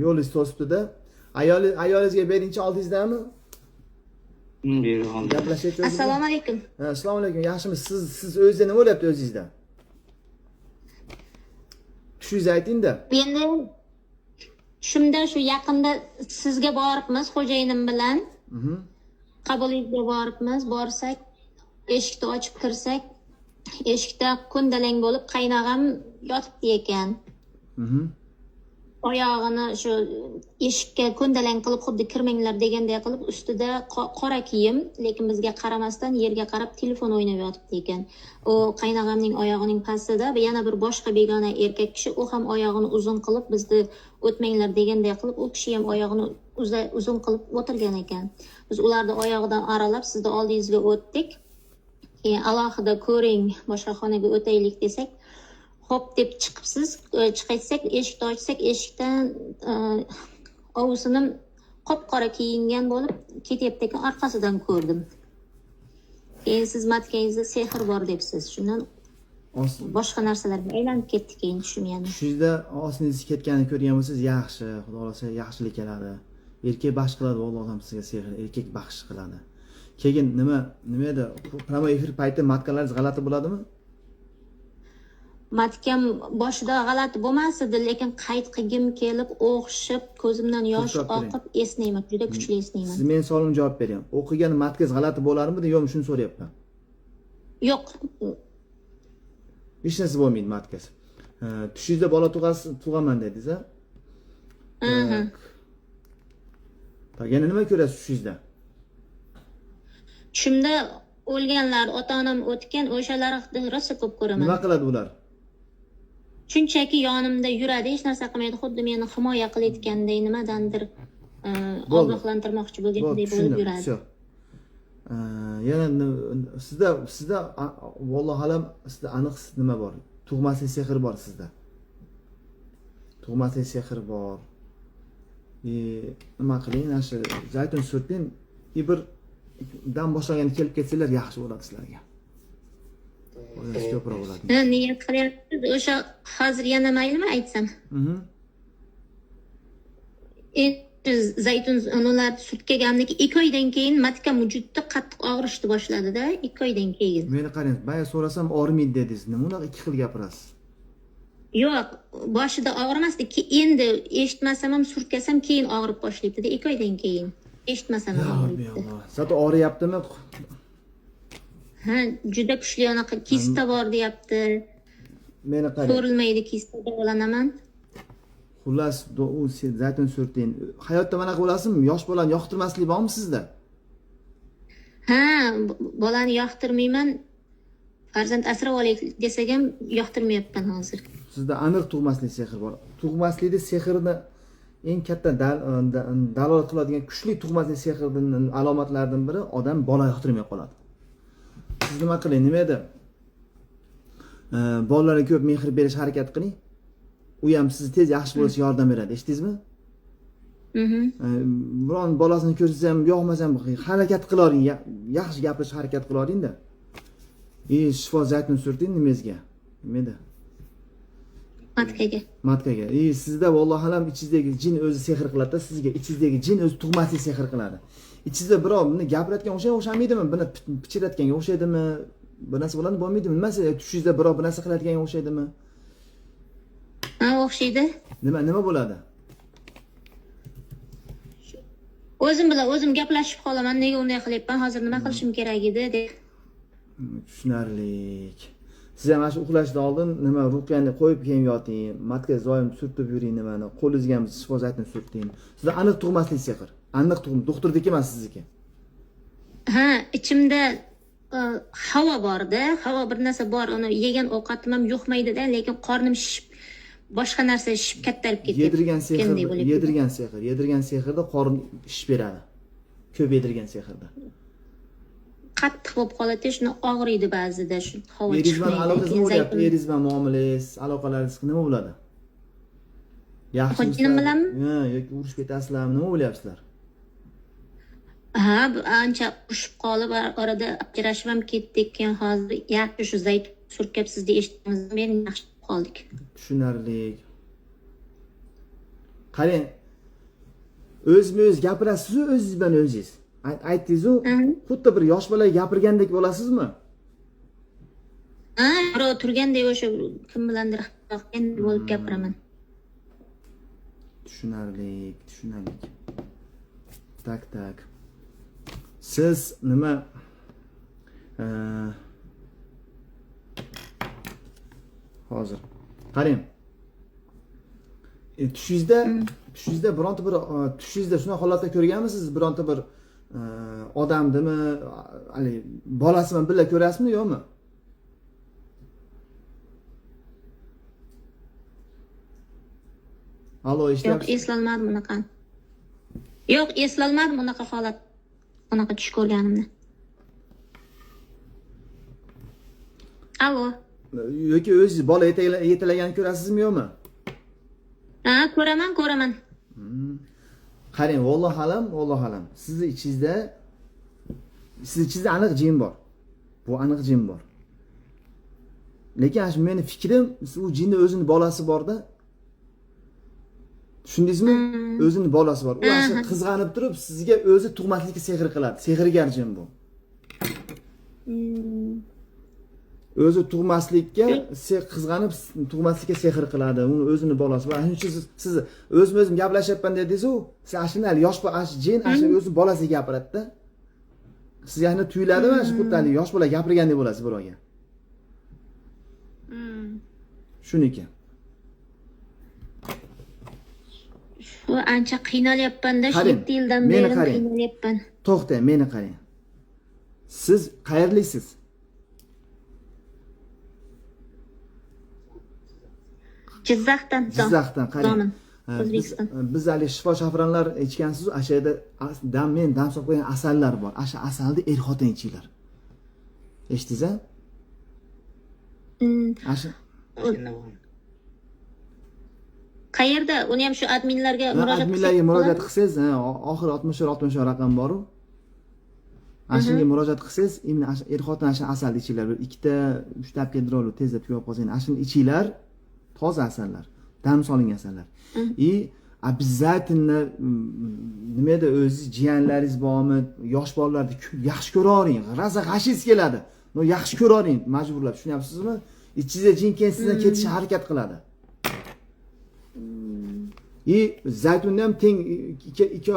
yo'lingiz to'sibdi-da. Ayolingizga beringchi, oldingizdami? Berib oldim. Gaplashayotgan. Assalomu alaykum. Ha, assalomu alaykum. Yaxshimisiz? Siz o'zingizda nima bo'lyapti o'zingizda? Tushingizni ayting-da. Endi tushimda shu yaqinda sizga boribmiz xo'jayinim bilan. Qabulingizga boribmiz, borsak eshikni ochib kirsak, eshikda ko'ndalang bo'lib qaynog'am yotibdi ekan. Oyog'ini shu eshikka ko'ndalang qilib, xuddi kirmanglar deganday qilib, ustida qora kiyim, lekin bizga qaramasdan yerga qarab telefon o'ynab yotibdi ekan. U qaynog'amning oyog'ining pastida yana bir boshqa begona erkak kishi, u ham oyog'ini uzun qilib, bizni o'tmanglar deganday qilib, u kishi ham oyog'ini uzun qilib o'tirgan ekan. Biz ularni oyog'idan aralab sizni oldingizga o'tdik. Keyin alohida ko'ring, boshqa xonaga o'taylik desak, hop deb chiqibsiz, chiqaytsak, eshikni ochsak, eshikdan ovusinim qop-qora kiyingan bo'lib ketyapti ekan, orqasidan ko'rdim. Keyin siz matkangizda sehr bor debsiz. Shundan boshqa narsalarga aylanib ketdi keyin tushim yana. Tushingizda osingiz ketganini ko'rgan bo'lsangiz yaxshi, Xudo xolasa yaxshilik keladi. Erkak baxsh qiladi, Alloh ham sizga sehr, erkak baxsh qiladi. Keyin nima edi? Pramo efir payti matkalaringiz g'alati bo'ladimi? Matkam boshida g'alati bo'lmas edi, lekin qayt qilgim kelib, o'xshab, ko'zimdan yosh oqib esnayman, juda kuchli esnayman. Siz men savolimga javob bering. O'qigan matkangiz g'alati bo'larmidi, yo'qmi, shuni so'rayapman. Yo'q. Hech narsa bo'lmaydi matkangiz. Tushingizda bola tug'aman dedingiz-a? Yana nima ko'rasiz tushingizda? Tushimda o'lganlar, ota-onam o'tgan, o'shalarni rosa ko'p ko'raman. Nima qiladi ular? Shunchaki yonimda yuradi, hech narsa qilmaydi, xuddi meni himoya qilayotganday, nimadandir ogohlantirmoqchi bo'lgandek bo'lib yuradi. Yana sizda vallohu alam, sizda aniq nima bor? Tug'maslik sehr bor sizda. Tug'maslik sehr bor. Nima qiling, ana shu zaytun surting, bir dam boshlanganda kelib ketsanglar yaxshi bo'ladi sizlarga. Foydasi ko'proq bo'ladi. Niyat qilyapsiz, o'sha hozir yana maylimi aytsam? Zaytun ular surtkaganimdan keyin 2 oydan keyin matkam juda qattiq og'rishni boshladida, 2 oydan keyin. Meni qarang, boya so'rasam og'rimaydi dedingiz. Nima unaqa ikki xil gapirasiz? Yo'q, boshida og'rimasdi, endi eshitmasam ham surtkasam keyin og'rib boshlaydi-da, 2 oydan keyin. Eshitmasam ham og'riydi. Zato og'riyaptimi? Ha, juda kuchli anaqa kista bor deyapti. Meni qarang. Ko'rilmaydi kista, davolanaman. Xullas, u zaytun surting. Hayotda mana bo'lasizmi? Yosh bolani yoqtirmaslik bormi sizda? Ha, bolani yoqtirmayman. Farzand asrab olaylik desak ham yoqtirmayapman hozir. Sizda aniq tug'maslik sehr bor. Tug'maslikni sehrini eng katta dalolat qiladigan kuchli tug'maslik sehrining alomatlaridan biri odam bola yoqtirmay qoladi. Siz nima qiling? Nima edi? Bolalarga ko'p mehr berish harakat qiling. U ham sizni tez yaxshi bo'lishiga yordam beradi. Eshitdingizmi? Biron bolasini ko'rsangiz ham, yoqmasa ham harakat qilavering, yaxshi gapirish harakat qilavering-da. Shifo zaytun surting nimangizga? Nima edi? Matkaga. Matkaga. Sizda vallohu alam ichingizdagi jin o'zi sehr qiladi-da, sizga ichingizdagi jin o'zi tug'maslik sehr qiladi. Ichingizda birov buni gapirayotgan o'xshamaydimi? Buni pichirayotganga o'xshaydimi? Bir narsa bo'ladi, bo'lmaydimi? Nimasi tushingizda birov bir narsa qilayotganga o'xshaydimi? Ha, o'xshaydi. Nima bo'ladi? O'zim bilan o'zim gaplashib qolaman, nega unday qilyapman, hozir nima qilishim kerak edi deb. Tushunarli. Siz ham mana shu uxlashdan oldin nima ruqyani qo'yib keyin yoting, matka zoyim surtib yuring nimani, qo'lingizga ham shifo zaytun surting. Sizda aniq tug'maslik sehr. Aniq tug'im, doktorniki emas sizniki. Ha, ichimda havo borda, havo bir narsa bor, uni yegan ovqatim ham yuqmaydi-da, lekin qornim shishib, boshqa narsa shishib kattarib ketyapti. Yedirgan sehr, yedirgan sehrda qorin shishib beradi. Ko'p yedirgan sehrda. Qattiq bo'lib qoladi, shuni og'riydi ba'zida, shu havo Eringiz bilan chiqmaydi. aloqangiz nima bo'lyapti? Eringiz bilan muomalangiz, aloqalaringiz nima bo'ladi? Xotinim bilanmi? Ha, yoki urushib ketasizlarmi? Nima bo'lyapsizlar? Ha, ancha urushib qolib, orada ajrashib ham ketdik. Keyin hozir yaxshi shu zaytun surkab sizni eshitganimizdan beri yaxshi qoldik. Tushunarli. Qarang, o'zmi-o'z gapirasiz-u, o'zingiz bilan o'zingiz. Aytdingiz-u, xuddi bir yosh bola gapirgandek bo'lasizmi? Ha, birov turgandek o'sha kim bilandir bo'lib gapiraman. Tushunarli, tushunarli. Tak, tak. Siz nima hozir qarang. Tushingizda bironta bir tushingizda shunday holatda ko'rganmisiz? Bironta bir odamdimi, hali bolasi bilan birga ko'rasizmi, yo'qmi? Alo, eshityapsiz? Yo'q, eslolmadim unaqa. Yo'q, eslolmadim unaqa holat, unaqa tush ko'rganimni. Alo. Yoki o'zingiz bola yetalaganini ko'rasizmi, yo'qmi? Ha, ko'raman, ko'raman. Qarang, vallohu alam, vallohu alam. Sizni ichingizda aniq jin bor. Bu aniq jin bor. Lekin shu meni fikrim, u jinning o'zini bolasi borda. Tushundingizmi? O'zini bolasi bor. U asli qizg'anib turib sizga o'zi tug'maslikka sehr qiladi. Sehrgar jin bu. O'zi tug'maslikka qizg'anib tug'maslikka sehr qiladi. Uni o'zini bolasi bor. Shuning uchun siz o'zim-o'zim gaplashyapman dedingiz-u, siz ashuni hali yosh bola, jin ashuni o'zi bolasiga gapiradi-da. Sizga shuni tuyuladimi? Shu xuddi hali yosh bola gapirgandek bo'lasiz birovga. Shuniki. Shu ancha qiynalyapman-da, shu 7 yildan beri qiynalyapman. To'xtang, meni qarang. Siz qayerlisiz? Jizzaxdan. Jizzaxdan, qarang. O'zbekiston. Biz hali shifo shafranlar ichgansiz, o'sha yerda men dam solib qo'ygan asallar bor. O'sha asalni er-xotin ichinglar. Eshitdingiz-a? O'sha qayerda? Uni ham shu adminlarga murojaat qilsangiz, adminlarga murojaat qilsangiz, oxiri 64 raqam bor-u. Ana shunga murojaat qilsangiz, imni er-xotin ana shu asalni ichinglar. Bir ikkita, uchta olib keltirib, tezda tugab qolsa, ana shuni ichinglar. Toza asallar, dam solingan asallar. И обязательно Nimada o'zingiz jiyanlaringiz bormi, yosh bolalarni yaxshi ko'ravering, rosa g'ashingiz keladi. No yaxshi ko'ravering, majburlab, tushunyapsizmi? Ichingizda jin keyin sizdan ketishga harakat qiladi. И zaytunni ham teng ikki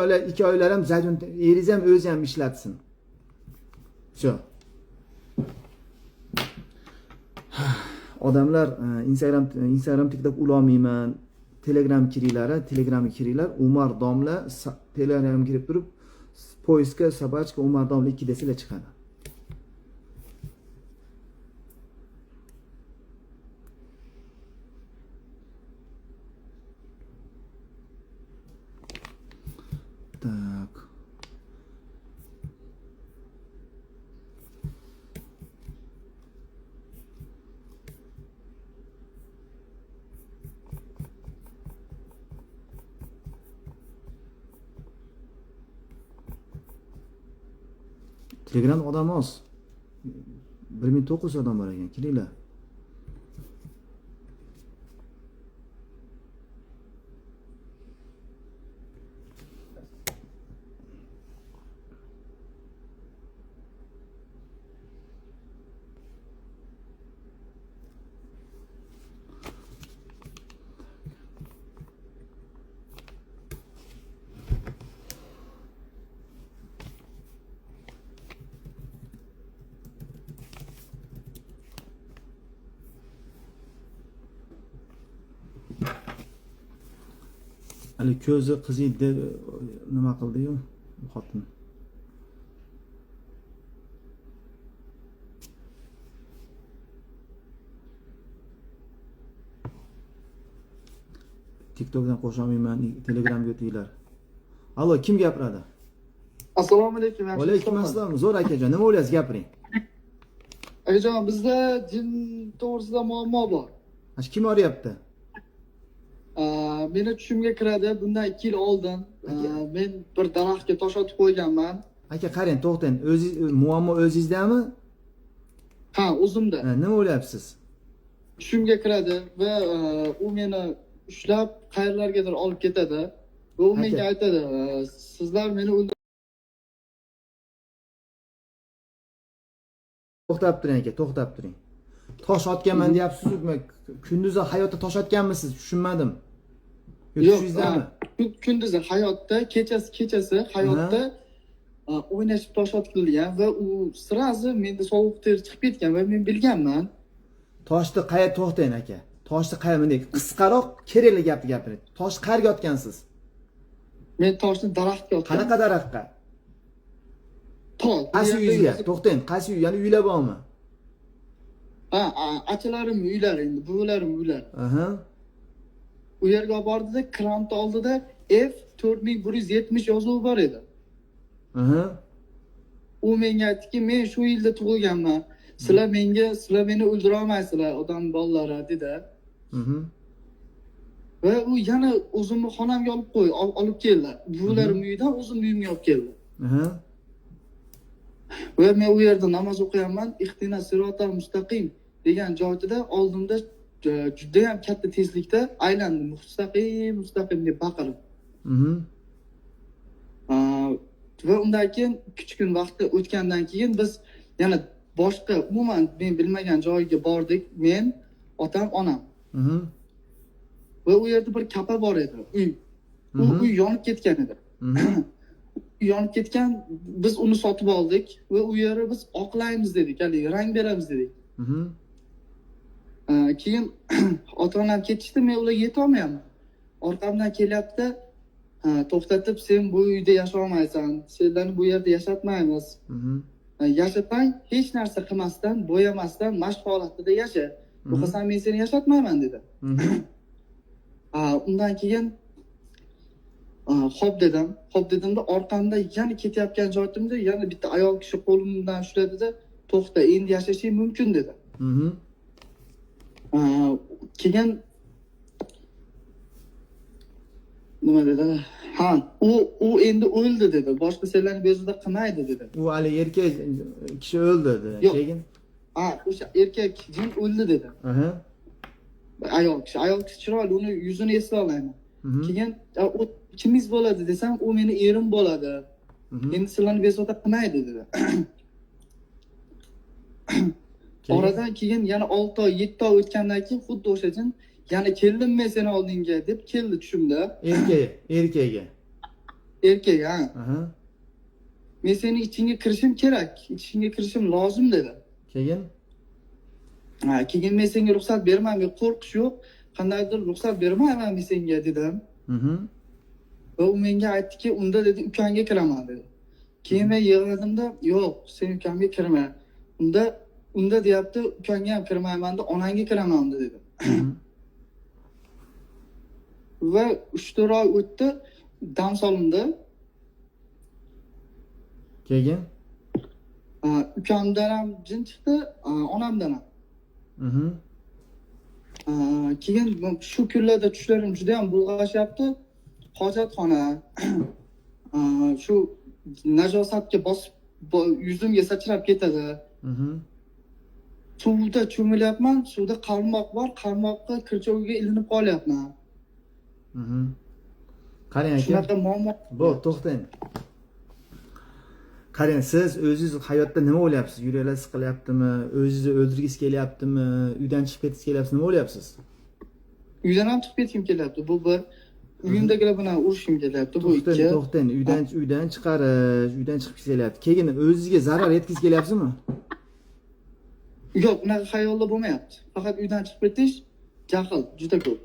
oylar ham zaytun, eringiz ham o'zi ham ishlatsin. Всё. Odamlar Instagram TikTok ulolmayman. Telegram kiringlar, Telegramga kiringlar. Umar domla Telegramga kirib turib, поиск ga собачка Umar domla 2 desanglar chiqadi. Так. Telegram odam oz. 1900 odam bor ekan, kiringlar. Hali ko'zi qiziydi nima qildi-yu xotin. TikTokdan qo'sha olmayman, Telegramga o'tinglar. Allo, kim gapiradi? Assalomu alaykum. Alaykum assalom. Zo'r akajon, nima o'ylaysiz, gapiring. Akajon, bizda jin to'g'risida muammo bor. Mana kim o'ryapti? Meni tushimga kiradi. Bundan 2 yil oldin men bir daraxtga tosh otib qo'yganman. Aka, qarang, to'xtang. O'zingiz muammo o'zingizdami? Ha, o'zimda. Nima o'ylayapsiz? Tushimga kiradi va u meni ushlab qayerlargadir olib ketadi. Va u menga aytadi, sizlar meni To'xtab turing aka, to'xtab turing. Tosh otganman deyapsiz, kunduzi hayotda tosh otganmisiz? Tushunmadim. Yo'q, kunduzi hayotda, kechasi hayotda o'ynashib tosh otilgan va u sirazi menda sovuq ter chiqib ketgan va men bilganman. Toshni qayerga, to'xtang aka. Toshni qayerga, bunday qisqaroq kerakli gapni gapiring. Toshni qayerga otgansiz? Men toshni daraxtga otganman. Qanaqa daraxtga? Tol. Qaysi uyga? To'xtang, qaysi uy? Ya'ni uylar bormi? Ha, achalarim uylari endi, buvalarim uylari. Aha. U yerga olib bordida, krant oldida F4170 yozuvi bor edi. Aha. U menga aytdiki, men shu yilda tug'ilganman. Sizlar meni o'ldira olmaysizlar, odam bolalari dedi. Va u yana o'zimni xonamga olib qo'y, olib keldi. Buvalarim uyidan o'zimni uyimga olib keldi. Aha. Va men u yerda namoz o'qiyapman, Ihdina sirotal mustaqim degan joyda oldimda juda ham katta tezlikda aylandim, mustaqim mustaqim deb baqirib. Va undan keyin 2 kun vaqt o'tgandan keyin biz yana boshqa umuman men bilmagan joyga bordik, men, otam, onam. Va u yerda bir kapa bor edi, uy. U uy yonib ketgan edi. Yonib ketgan, biz uni sotib oldik va u yerni biz oqlaymiz dedik, ya'ni rang beramiz dedik. Keyin ota-onam ketishdi, men ularga yeta olmayapman. Orqamdan kelyapti, to'xtatib, sen bu uyda yasha olmaysan, senlarni bu yerda yashatmaymiz. Yashatmang, hech narsa qilmasdan, bo'yamasdan mashq holatida yasha. Yo'qsa men seni yashatmayman dedi. Undan keyin xo'p dedim. Xo'p dedimda orqamda yana ketayotgan joyimda yana bitta ayol kishi qo'limdan ushladida, to'xta, endi yashashing mumkin dedi. Keyin nima dedi? Ha, u endi o'ldi dedi. Boshqa senlarni bezovta qilmaydi dedi. U hali erkak kishi o'ldi dedi. Keyin ha, o'sha erkak jin o'ldi dedi. Ayol kishi chiroyli, uni yuzini eslay olmayman. Keyin u kimingiz bo'ladi desam, u meni erim bo'ladi. Endi sizlarni bezovta qilmaydi dedi. Oradan keyin yana 6 oy, 7 oy o'tgandan keyin xuddi o'sha jin yana keldim men seni oldingga deb keldi tushimda. Erkagiga. Erkak, ha. Men seni ichingga kirishim kerak, ichingga kirishim lozim dedi. Keyin? Ha, keyin men senga ruxsat bermayman, qo'rqish yo'q, qandaydir ruxsat bermayman men senga dedim. Va u menga aytdiki, unda dedi ukangga kiraman dedi. Keyin men yig'ladimda, yo'q, sen ukamga kirma. Unda deyapti, ukangga ham kirmayman, onangga kiraman dedi. Va 3-4 oy o'tdi, dam solindi. Keyin? Ukamdan ham jin chiqdi, onamdan ham. Keyin shu kunlarda tushlarim juda ham bulg'ashyapti. Hojatxona, shu najosatga bosib yuzimga sachrab ketadi. Suvda cho'milyapman, suvda qarmoq bor, qarmoqqa kirchoviga ilinib qolyapman. Qarang aka. Shunaqa muammo. Bo'l, to'xtang. Qarang, siz o'zingiz hayotda nima o'ylayapsiz? Yuragingiz siqilyaptimi? O'zingizni o'ldirgingiz kelyaptimi? Uydan chiqib ketgingiz kelyapti, nima o'ylayapsiz? Uydan ham chiqib ketgim kelyapti. Bu bir. Uyimdagilar bilan urushim kelyapti. Bu ikki. To'xtang, uydan chiqarish, uydan chiqib kelyapti. Keyin o'zingizga zarar yetkazib kelyapsizmi? Yo'q, unaqa xayolda bo'lmayapti. Faqat uydan chiqib ketish jahl juda ko'p.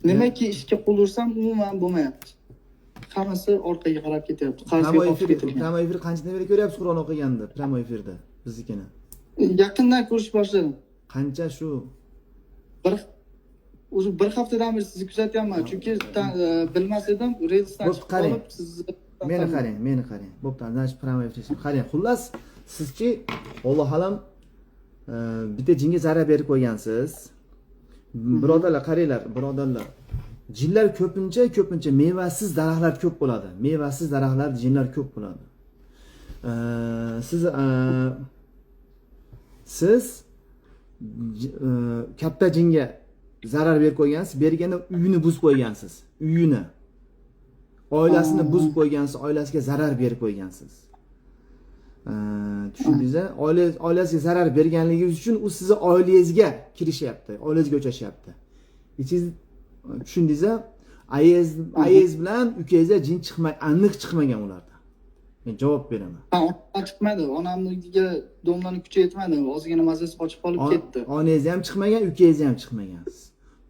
Nimaki ishga qo'l ursam umuman bo'lmayapti. Hammasi orqaga qarab ketyapti. Qarzga botib ketilgan. Pramo efir qanchadan beri ko'ryapsiz Qur'on o'qiganda? Pramo efirda biznikini. Yaqindan ko'rish boshladim. Qancha shu? O'zi bir haftadan beri sizni kuzatyapman, chunki bilmas edim, reelsdan chiqib qolib sizni. Meni qarang. Bo'pti, значит pramo efir. Qarang, xullas sizki Alloh alam bitta jinga zarar berib qo'ygansiz. Birodarlar, qaranglar, birodarlar. Jinlar ko'pincha mevasiz daraxtlar ko'p bo'ladi. Mevasiz daraxtlar jinlar ko'p bo'ladi. Siz katta jinga zarar berib qo'ygansiz, berganda uyini buzib qo'ygansiz. Uyini, oilasini buzib qo'ygansiz, oilasiga zarar berib qo'ygansiz. Tushundingiz? Oilasiga zarar berganligingiz uchun u sizni oilangizga kirishyapti, oilangizga o'chashyapti. Ichingiz, tushundingiz? Ayiz bilan ukangizda jin chiqmay, aniq chiqmagan ularda. Men javob beraman. Ha, chiqmadi. Onamnikiga domlani kuchi yetmadi. Ozgina mazasi qochib qolib ketdi. Onangiz ham chiqmagan, ukangiz ham chiqmagan.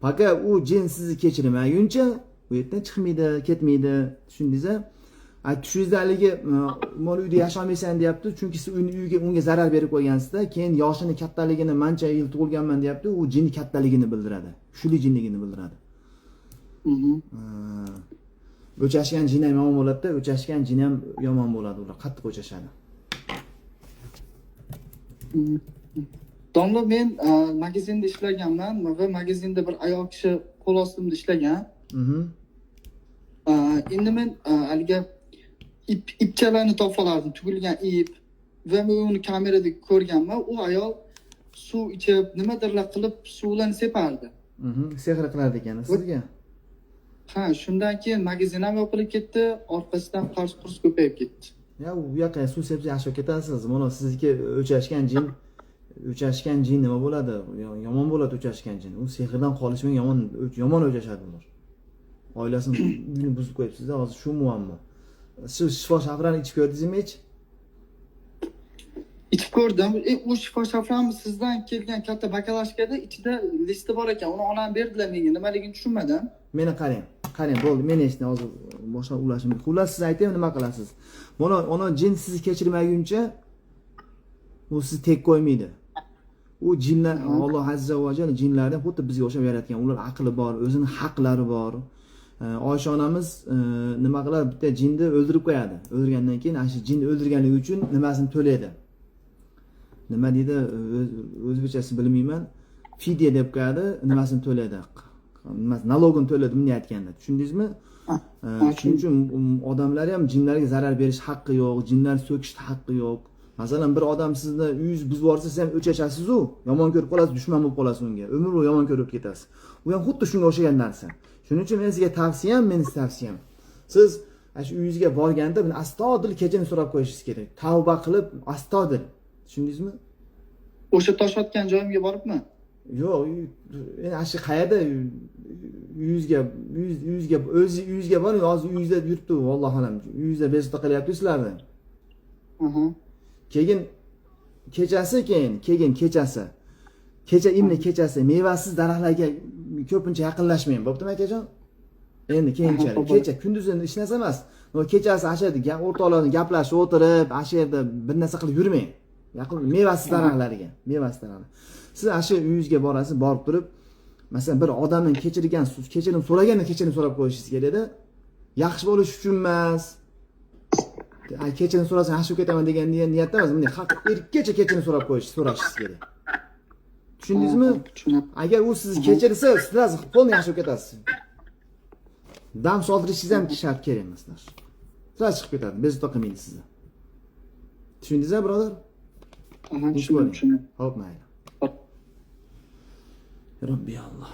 Faqat u jin sizni kechirmaguncha u yerdan chiqmaydi, ketmaydi. Tushundingiz? Tushingizda haligi mol uyda yashamaysan deyapti, chunki siz uyga unga zarar berib qo'ygansizda, keyin yoshini kattaligini, mancha yil tug'ilganman deyapti, u jinni kattaligini bildiradi. Kuchli jinligini bildiradi. O'chashgan jin ham yomon bo'ladi-da, o'chashgan jin ham yomon bo'ladi, ular qattiq o'chashadi. Domla, men magazinda ishlaganman va magazinda bir ayol kishi qo'l ostimda ishlagan. Endi men haligi ipchalarni topalardim, tugilgan ip va men uni kamerada ko'rganman. U ayol suv ichib, nimadirlar qilib suvlarni separdi. Sehr qilardi ekan sizga. Ha, shundan keyin magazin ham yopilib ketdi, orqasidan qarz qurs ko'payib ketdi. Ya u yoqqa suv sepsa yaxshi bo'lib ketasiz. Mana sizniki o'chashgan jin nima bo'ladi? Yomon bo'ladi o'chashgan jin. U sehrdan qolishmay yomon o'chashadi ular. Oilasini uyini buzib qo'yibsiz-da, hozir shu muammo. Siz shifo shafrani ichib ko'rdingizmi hech? Ichib ko'rdim. U shifo shafrani sizdan kelgan katta bakalashkada ichida listi bor ekan. Uni onam berdilar menga. Nimaligini tushunmadim. Meni qarang. Qarang, bo'ldi. Men eshitdim, hozir boshqa ulashim. Xullas siz aytaymi nima qilasiz? Mana ona jin sizni kechirmaguncha u sizni tek qo'ymaydi. U jinlar, Alloh azza va jalla jinlarni xuddi bizga o'xshab yaratgan. Ular aqli bor, o'zini haqlari bor. Oysha onamiz nima qiladi? Bitta jinni o'ldirib qo'yadi. O'ldirgandan keyin ana shu jinni o'ldirganligi uchun nimasini to'laydi. Nima deydi? O'zbekchasi bilmayman. Fidya deb qo'yadi, nimasini to'laydi. Nimasi nalogini to'laydi bunday aytganda. Tushundingizmi? Shuning uchun odamlar ham jinlarga zarar berish haqqi yo'q, jinlar so'kish haqqi yo'q. Masalan, bir odam sizni uyingizni buzib yuborsa, siz ham o'chashasiz-u, yomon ko'rib qolasiz, dushman bo'lib qolasiz unga. Umr bo'yi yomon ko'rib ketasiz. U ham xuddi shunga o'xshagan narsa. Shuning uchun men sizga tavsiyam, meni tavsiyam. Siz ana shu uyingizga borganda buni astoydil kechirim so'rab qo'yishingiz kerak. Tavba qilib, astoydil. Tushundingizmi? O'sha tosh otgan joyimga boribmi? Yo'q, endi ana shu qayerda uyingizga, uyingizga, o'zi uyingizga boring, hozir uyingizda yuribdi, vallohu alam. Uyingizda bezovta qilyapti sizlarni. Keyin kechasi, keyin kechasi. Kecha imni kechasi mevasiz daraxtlarga ko'pincha yaqinlashmang, bo'ptimi akajon? Endi keyinchalik kecha kunduz endi hech narsa emas. Kechasi ana shu yerda o'rtoqlarni gaplashib o'tirib, ana shu yerda bir narsa qilib yurmang. Yaqin mevasiz daraxtlarga, mevasiz daraxtlar. Siz ana shu uyingizga borasiz, borib turib, masalan, bir odamdan kechirgan, kechirim so'raganda kechirim so'rab qo'yishingiz kerakda. Yaxshi bo'lish uchun emas. Kechirim so'rasam yaxshi bo'lib ketaman degan niyatda emas, bunday haq erkakcha kechirim so'rab qo'yish, so'rashingiz kerak. Tushundingizmi? Agar u sizni kechirsa, siz polni yaxshi bo'lib ketasiz. Dam soldirishingiz ham shart kerak emas. Sira chiqib ketadi, bezovta qilmaydi sizni. Tushundingizmi, birodar? Tushundim. Xo'p, mayli. Robbi Alloh.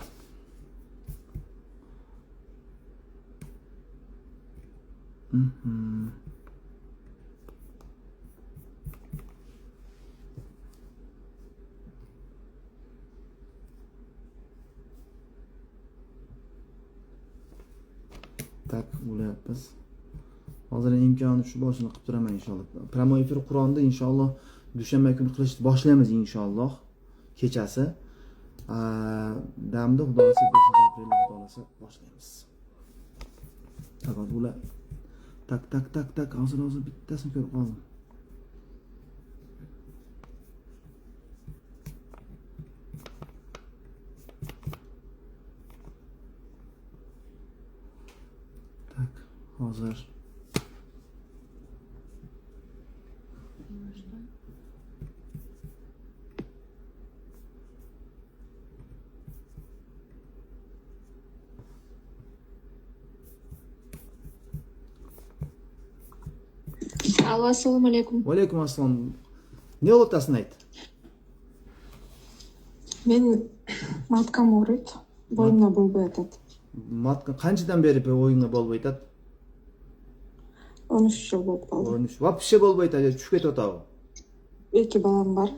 Tak o'layapmiz. Hozir imkoni shu boshini qilib turaman inshaalloh. Prямой efir Qur'onda inshaalloh dushanba kuni qilishni boshlaymiz inshaalloh kechasi. Damda Xudo xohlasa 5-aprelda Xudo xohlasa boshlaymiz. Tak ular. Tak tak tak tak hozir bittasini ko'rib qoldim. Tak hozir. Alo, assalomu alaykum. Va alaykum assalom. Ne bo'lyapti ayt? Men matkam og'riydi. Bo'ynimda bo'lmay yotadi. Matka qanchadan beri bo'yningda bo'lmay yotadi? 13 yil bo'lib qoldi. 13. Вообще bo'lmay yotadi, tushib ketyapti. 2 bolam bor.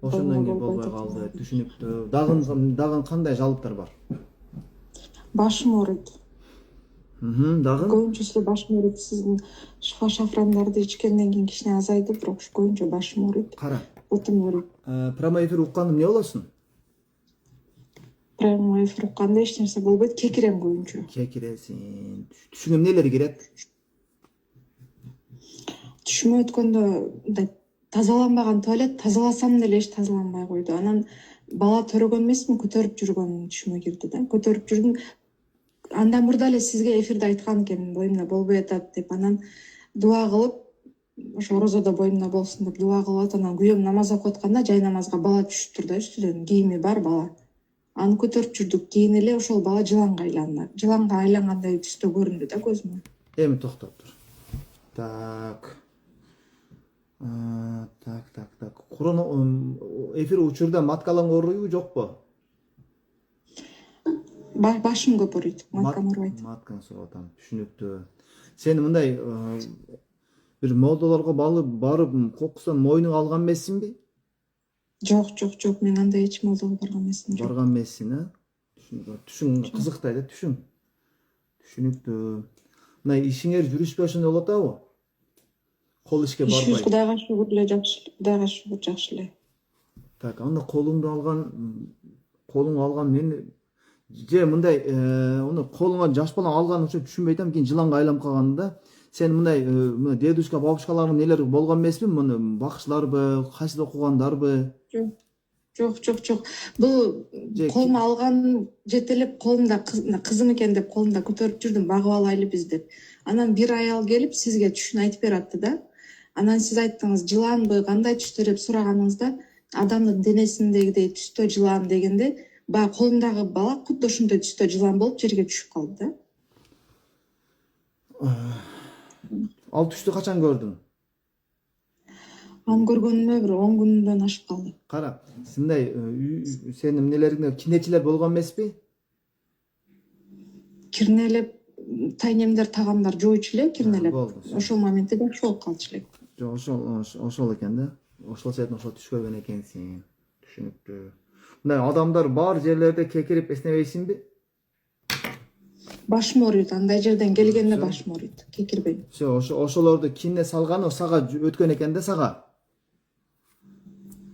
O'shandan keyin bo'lmay qoldi. Tushunibdi. Dag'in qanday jalblar bor? Boshim og'riydi. Dag'in? Ko'pincha boshim og'riydi. Sizni shifo shafranlarni ichgandan keyin kichkina azaydi, biroq shu ko'pincha boshim og'riydi. Qara. O'tim og'riydi. Prямой efir uqqanda nima bo'lasan? Prямой efir uqqanda hech narsa bo'lmaydi, kekirem ko'pincha. Kekirasan. Tushingga nelar kiradi? Tushimga o'tganda bunday tozalanmagan tualet tozalasam деле hech tozalanmay qo'ydi. Анан бала төрөгөн эмесмин, көтөрүп жүргөн түшүмө кирди да. Көтөрүп жүрдүм. Андан мурда эле сизге эфирде айткан экенмин, боюмда болбой атат деп. Анан дуа кылып, ошо орозодо боюмда болсун деп дуа кылып атып, анан күйөөм намаз окуп атканда жай намазга бала түшүптүр да, үстүдөн кийими бар бала. Аны көтөрүп жүрдүк. Кийин эле ошол бала жыланга айланды. Жыланга айлангандай түстө көрүндү да көзүмө. Эми токтоп тур. Так. Так, так, так. Курон эфир учурда маткалаң ооруйбу, жокпу? Башым көп ооруйт, маткам оорубайт. Матканы сурап атам, түшүнүктүү. Сен мындай бир молдолорго барып кокустан мойнуңа алган эмессиңби? Жок, жок, жок, мен андай эч молдого барган эмесмин. Барган эмессиң, а? Түшүнүктүү. Түшүң кызыктай да, түшүң. Түшүнүктүү. Мына ишиңер жүрүшпөй ошондой болуп атабы? Кол ишке барбай. Ишибиз Кудайга шүгүр эле жакшы, Кудайга шүгүр жакшы эле. Так, анда колуңду алган, колуңа алган мен же мындай, уну колуңа жаш бала алган үчүн түшүнбөй атам, кийин жыланга айланып калганда сен мындай, мына дедушка, бабушкаларың нелер болгон эмеспи? Муну бакчыларбы, кайсыда окугандарбы? Жок. Жок, жок, жок. Бул колума алган жетелеп колумда кызым экен деп колумда көтөрүп жүрдүм, багып алайлы биз деп. Анан бир аял келип сизге түшүн айтып бератты да. Анан сиз айттыңыз, жыланбы, кандай түштөр деп сураганыңызда, адамдын денесиндегидей түстө жылан дегенде, баягы колундагы бала кудду ошондой түстө жылан болуп жерге түшүп калды да. Ал түштү качан көрдүң? Аны көргөнүмө бир 10 күндөн ашып калды. Кара, мындай сенин эмнелериңде кинечилер болгон эмеспи? Кирнелеп тайнемдер, тагамдар жойчу эле кирнелеп. Ошол моментте жакшы болуп калчу элек. Жок, ошол экен да. Ошол себептен ошол түш көргөн экенсиң. Түшүнүктүү. Мындай адамдар бар жерлерде кекирип эснебейсиңби? Башым ооруйт, андай жерден келгенде башым ооруйт, кекирбейм. Всё, ошолорду кине салганы сага өткөн экен да сага.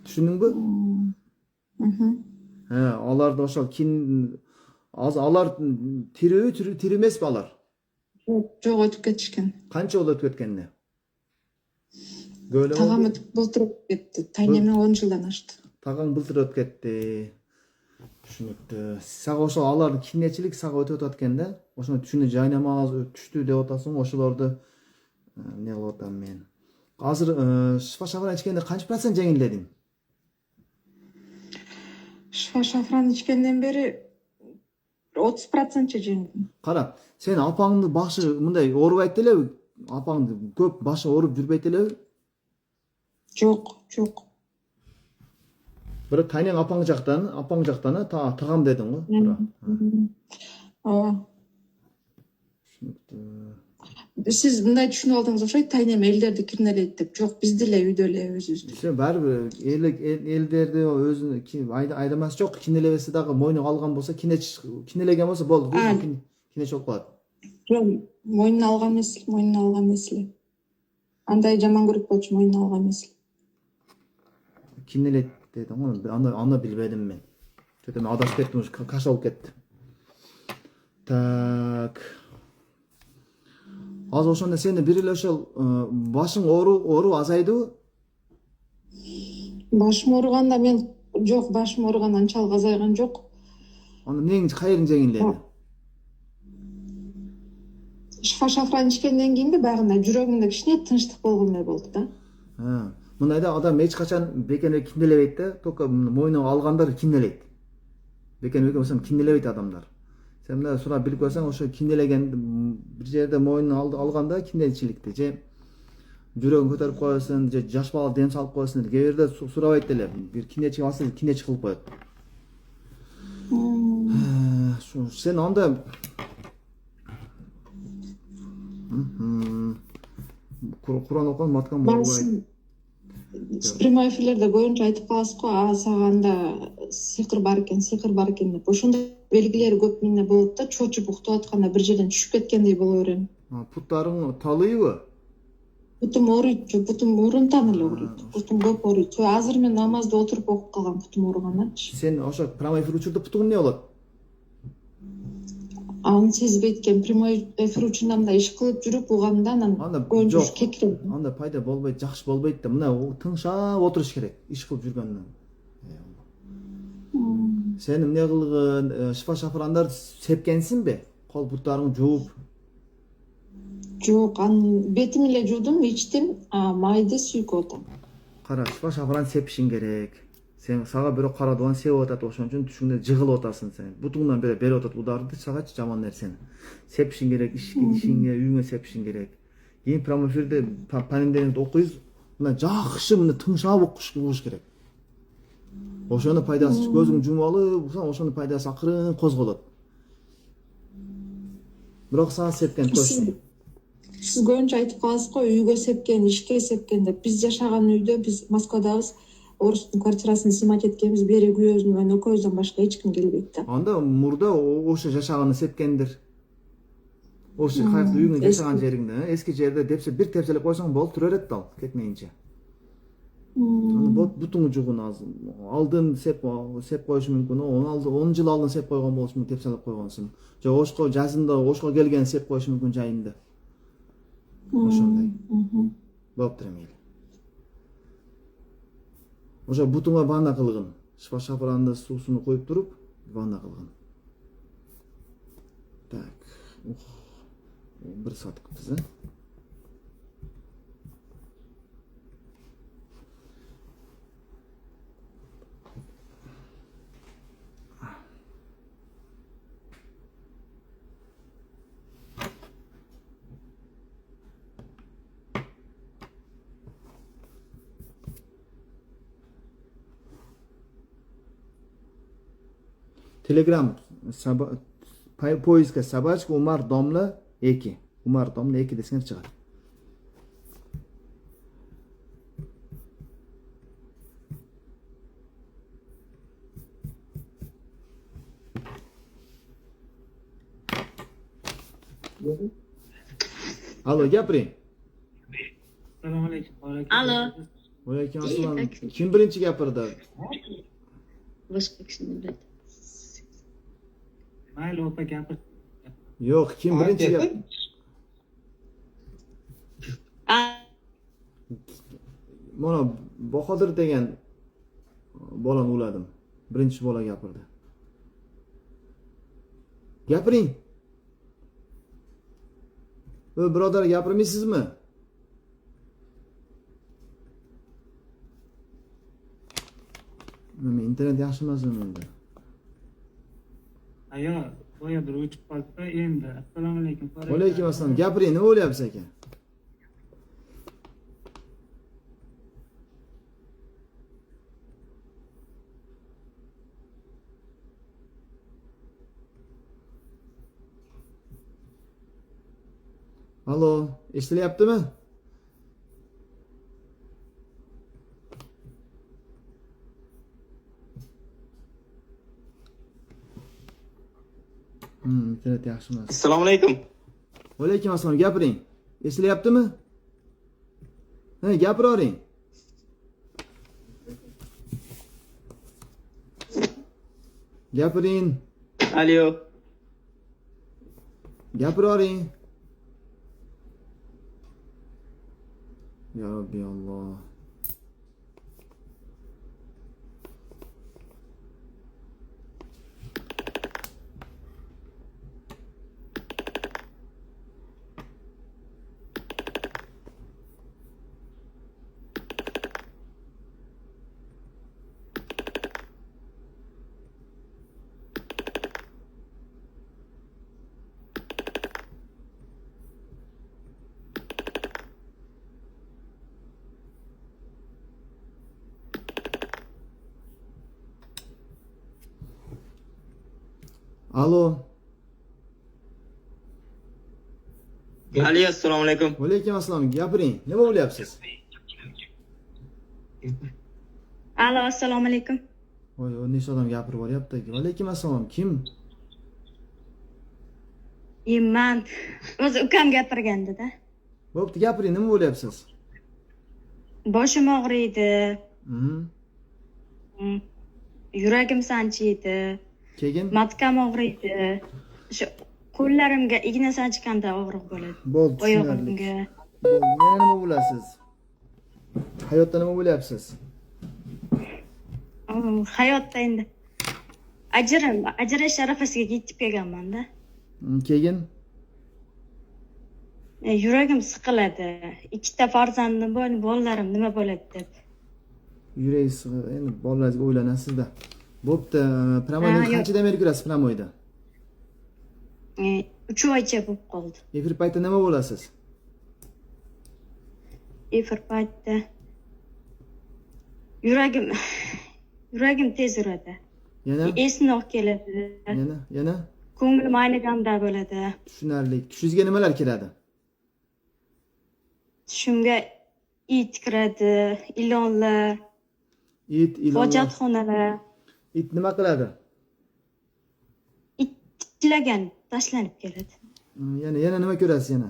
Түшүндүңбү? Аларды ошол кин алар тирүү тирүү эмеспи алар? Жок, өтүп кетишкен. Канча болду өтүп кеткенине? Тагам өтүп былтыр өтүп кетти. Тайнеме 10 жылдан ашты. Тагаң былтыр өтүп кетти. Түшүнүктүү. Сага ошол алардын кинечилик сага өтүп атат экен да. Ошону түшүнө жайнамаз түштү деп атасың, ошолорду эмне кылып атам мен. Азыр шифа шафран ичкенде канча процент жеңилдедиң? Шифа шафран ичкенден бери 30% жеңилдим. Кара, сен апаңдын башы мындай оорубайт элеби? Апаңды көп башы ооруп жүрбөйт элеби? Жок, жок. Бирок тайнең апаң жактан, тагам дедиң го, туура. Ооба. Түшүнүктүү. Сиз мындай түшүнүп алдыңыз окшойт, тайнем элдерди кирнелейт деп. Жок, биз деле үйдө эле өзүбүздү. Всё, баары бир элдерди өзүнүн айдамасы жок, кинелебесе дагы мойнуна алган болсо, кинелеген болсо болду, кинечи болуп калат. Жок, мойнуна алган эмес, мойнуна алган эмес эле. Андай жаман көрүп болчу, мойнуна алган эмес. Кинелейт дедим го, аны билбедим мен. Чөтө мен адашып кеттим, ушу каша болуп кетти. Так. Азыр ошондо сени бир эле ошол башың оору азайдыбы? Башым ооруганда мен жок, башым ооруганда анчалык азайган жок. Анда эмнең кайерин жеңилдеди? Шифа шафран ичкенден кийинби баягындай жүрөгүмдө кичине тынчтык болгондой болду да. Мындайда адам эч качан бекенге кинелебейт да, только мойнуна алгандар кинелейт. Бекен болсо кинелебейт адамдар. Сен мындай сурап билип койсоң, ошо кинелеген бир жерде мойнуна алганда кинечиликти же жүрөгүн көтөрүп коесуң, же жаш бала дем салып коесуң, кээ бирде сурабайт деле. Бир кинечи алса кинечи кылып коет. Сен анда Куран окуган маткан болбойт. Прямой эфирлерде көбүнчө айтып каласыз го, сага анда сыйкыр бар экен, сыйкыр бар экен деп. Ошондой белгилери көп менде болот да, чочуп уктап атканда бир жерден түшүп кеткендей боло берем. Путтарың талыйбы? Бутум ооруйт, бутум мурунтан эле ооруйт. Бутум көп ооруйт. Азыр мен намазды отуруп окуп калгам, бутум ооруганданчы. Сен ошо прямой эфир учурда бутуң эмне болот? Аны сезбейт экен. Прямой эфир учурунда мындай иш кылып жүрүп угам да, анан көбүнчө кекирем. Анда пайда болбойт, жакшы болбойт да. Мына тыңшап отуруш керек иш кылып жүргөндөн. Сен эмне кылгын? Шифа шафрандарды сепкенсиңби? Кол буттарыңды жууп. Жок, анын бетим эле жуудум, ичтим, майды сүйкөп атам. Кара, шифа шафран сепишиң керек. Сен сага бирок кара дуан сеп атат, ошон үчүн түшүңдө жыгылып атасың сен. Бутуңдан бере берип атат ударды, сагачы жаман нерсени. Сепишиң керек, ишиңе, үйүңө сепишиң керек. Кийин прямой эфирде понедельникте окуйбуз. Мына жакшы мына тыңшап окуш керек. Ошонун пайдасы көзүң жумуп алып, ошонун пайдасы акырын козголот. Бирок сага сепкен точно. Сиз көбүнчө айтып каласыз го, үйгө сепкен, ишке сепкен деп. Биз жашаган үйдө, биз Москвадабыз, орустун квартирасын снимать эткенбиз, бери күйөөбүз менен экөөбүздөн башка эч ким келбейт да. Анда мурда ошо жашаганды сепкендир. Ошо кайсы үйүңдө жашаган жериңде, эски жерде депсе бир тепселеп койсоң болуп тура берет да ал, кетмейинче. Аны бутуңу жугун азыр. Алдын сеп коюшу мүмкүн, 10 жыл алдын сеп койгон болушу мүмкүн, тепселеп койгонсуң. Же ошко жазында ошко келген сеп коюшу мүмкүн жайында. Ошондой. Болуптур эми. Ошо бутуңа ванна кылгын. Шифа шафранды суусун куюп туруп ванна кылгын. Так. Бир саат кылыппыз, э? Telegram поиска собачка Umar domla 2. Umar domla 2 desanglar chiqadi. Alo, gapiring. Assalomu alaykum. Alo. Alaykum assalom. Kim birinchi gapirdi? Boshqa kishini biladi. Mayli, opa gapir. Yo'q, kim birinchi gap? Mana Bahodir degan bolani uladim. Birinchi bola gapirdi. Gapiring. Birodar, gapirmaysizmi? Nima, internet yaxshi emasmi menda? Ayo, boya bir o'chib qoldi endi. Assalomu alaykum. Alaykum assalom. Gapiring, nima bo'lyapsiz aka? Alo, eshitilyaptimi? Internet yaxshi emas. Assalomu alaykum. Alaykum assalom, gapiring. Eshitilyaptimi? Ha, gapiravering. Gapiring. Alo. Gapiravering. Ya Rabbi Allah. Alo. Alo, assalomu alaykum. Alaykum assalom. Gapiring. Nima bo'lyapsiz? Alo, assalomu alaykum. Voy, nechta odam gapirib boryapti. Alaykum assalom. Kim? Man. O'zi ukam gapirgandi-da. Bo'pti, gapiring. Nima bo'lyapsiz? Boshim og'riydi. Yuragim sanchiydi. Keyin? Matkam og'riydi. O'sha qo'llarimga igna sanchganda og'riq bo'ladi. Bo'ldi, tushunarli. Oyog'imga. Bo'ldi. Yana nima bo'lasiz? Hayotda nima bo'lyapsiz? Hayotda endi ajrash arafasiga yetib kelganman-da. Keyin? Yuragim siqiladi. Ikkita farzandim bor, bolalarim nima bo'ladi deb. Yurak siqiladi. Endi bolalaringizga o'ylanasiz-da. Bo'pti, Pramoyda qanchadan beri ko'rasiz Pramoyda? 3 oycha bo'lib qoldi. Efir paytida nima bo'lasiz? Efir paytida yuragim tez uradi. Yana? Esnoq keladi. Yana, yana? Ko'nglim ayniganda bo'ladi. Tushunarli. Tushingizga nimalar keladi? Tushimga it kiradi, ilonlar. It, ilonlar. Hojatxonalar. It nima qiladi? It tishlagan, tashlanib keladi. Yana, yana nima ko'rasiz yana?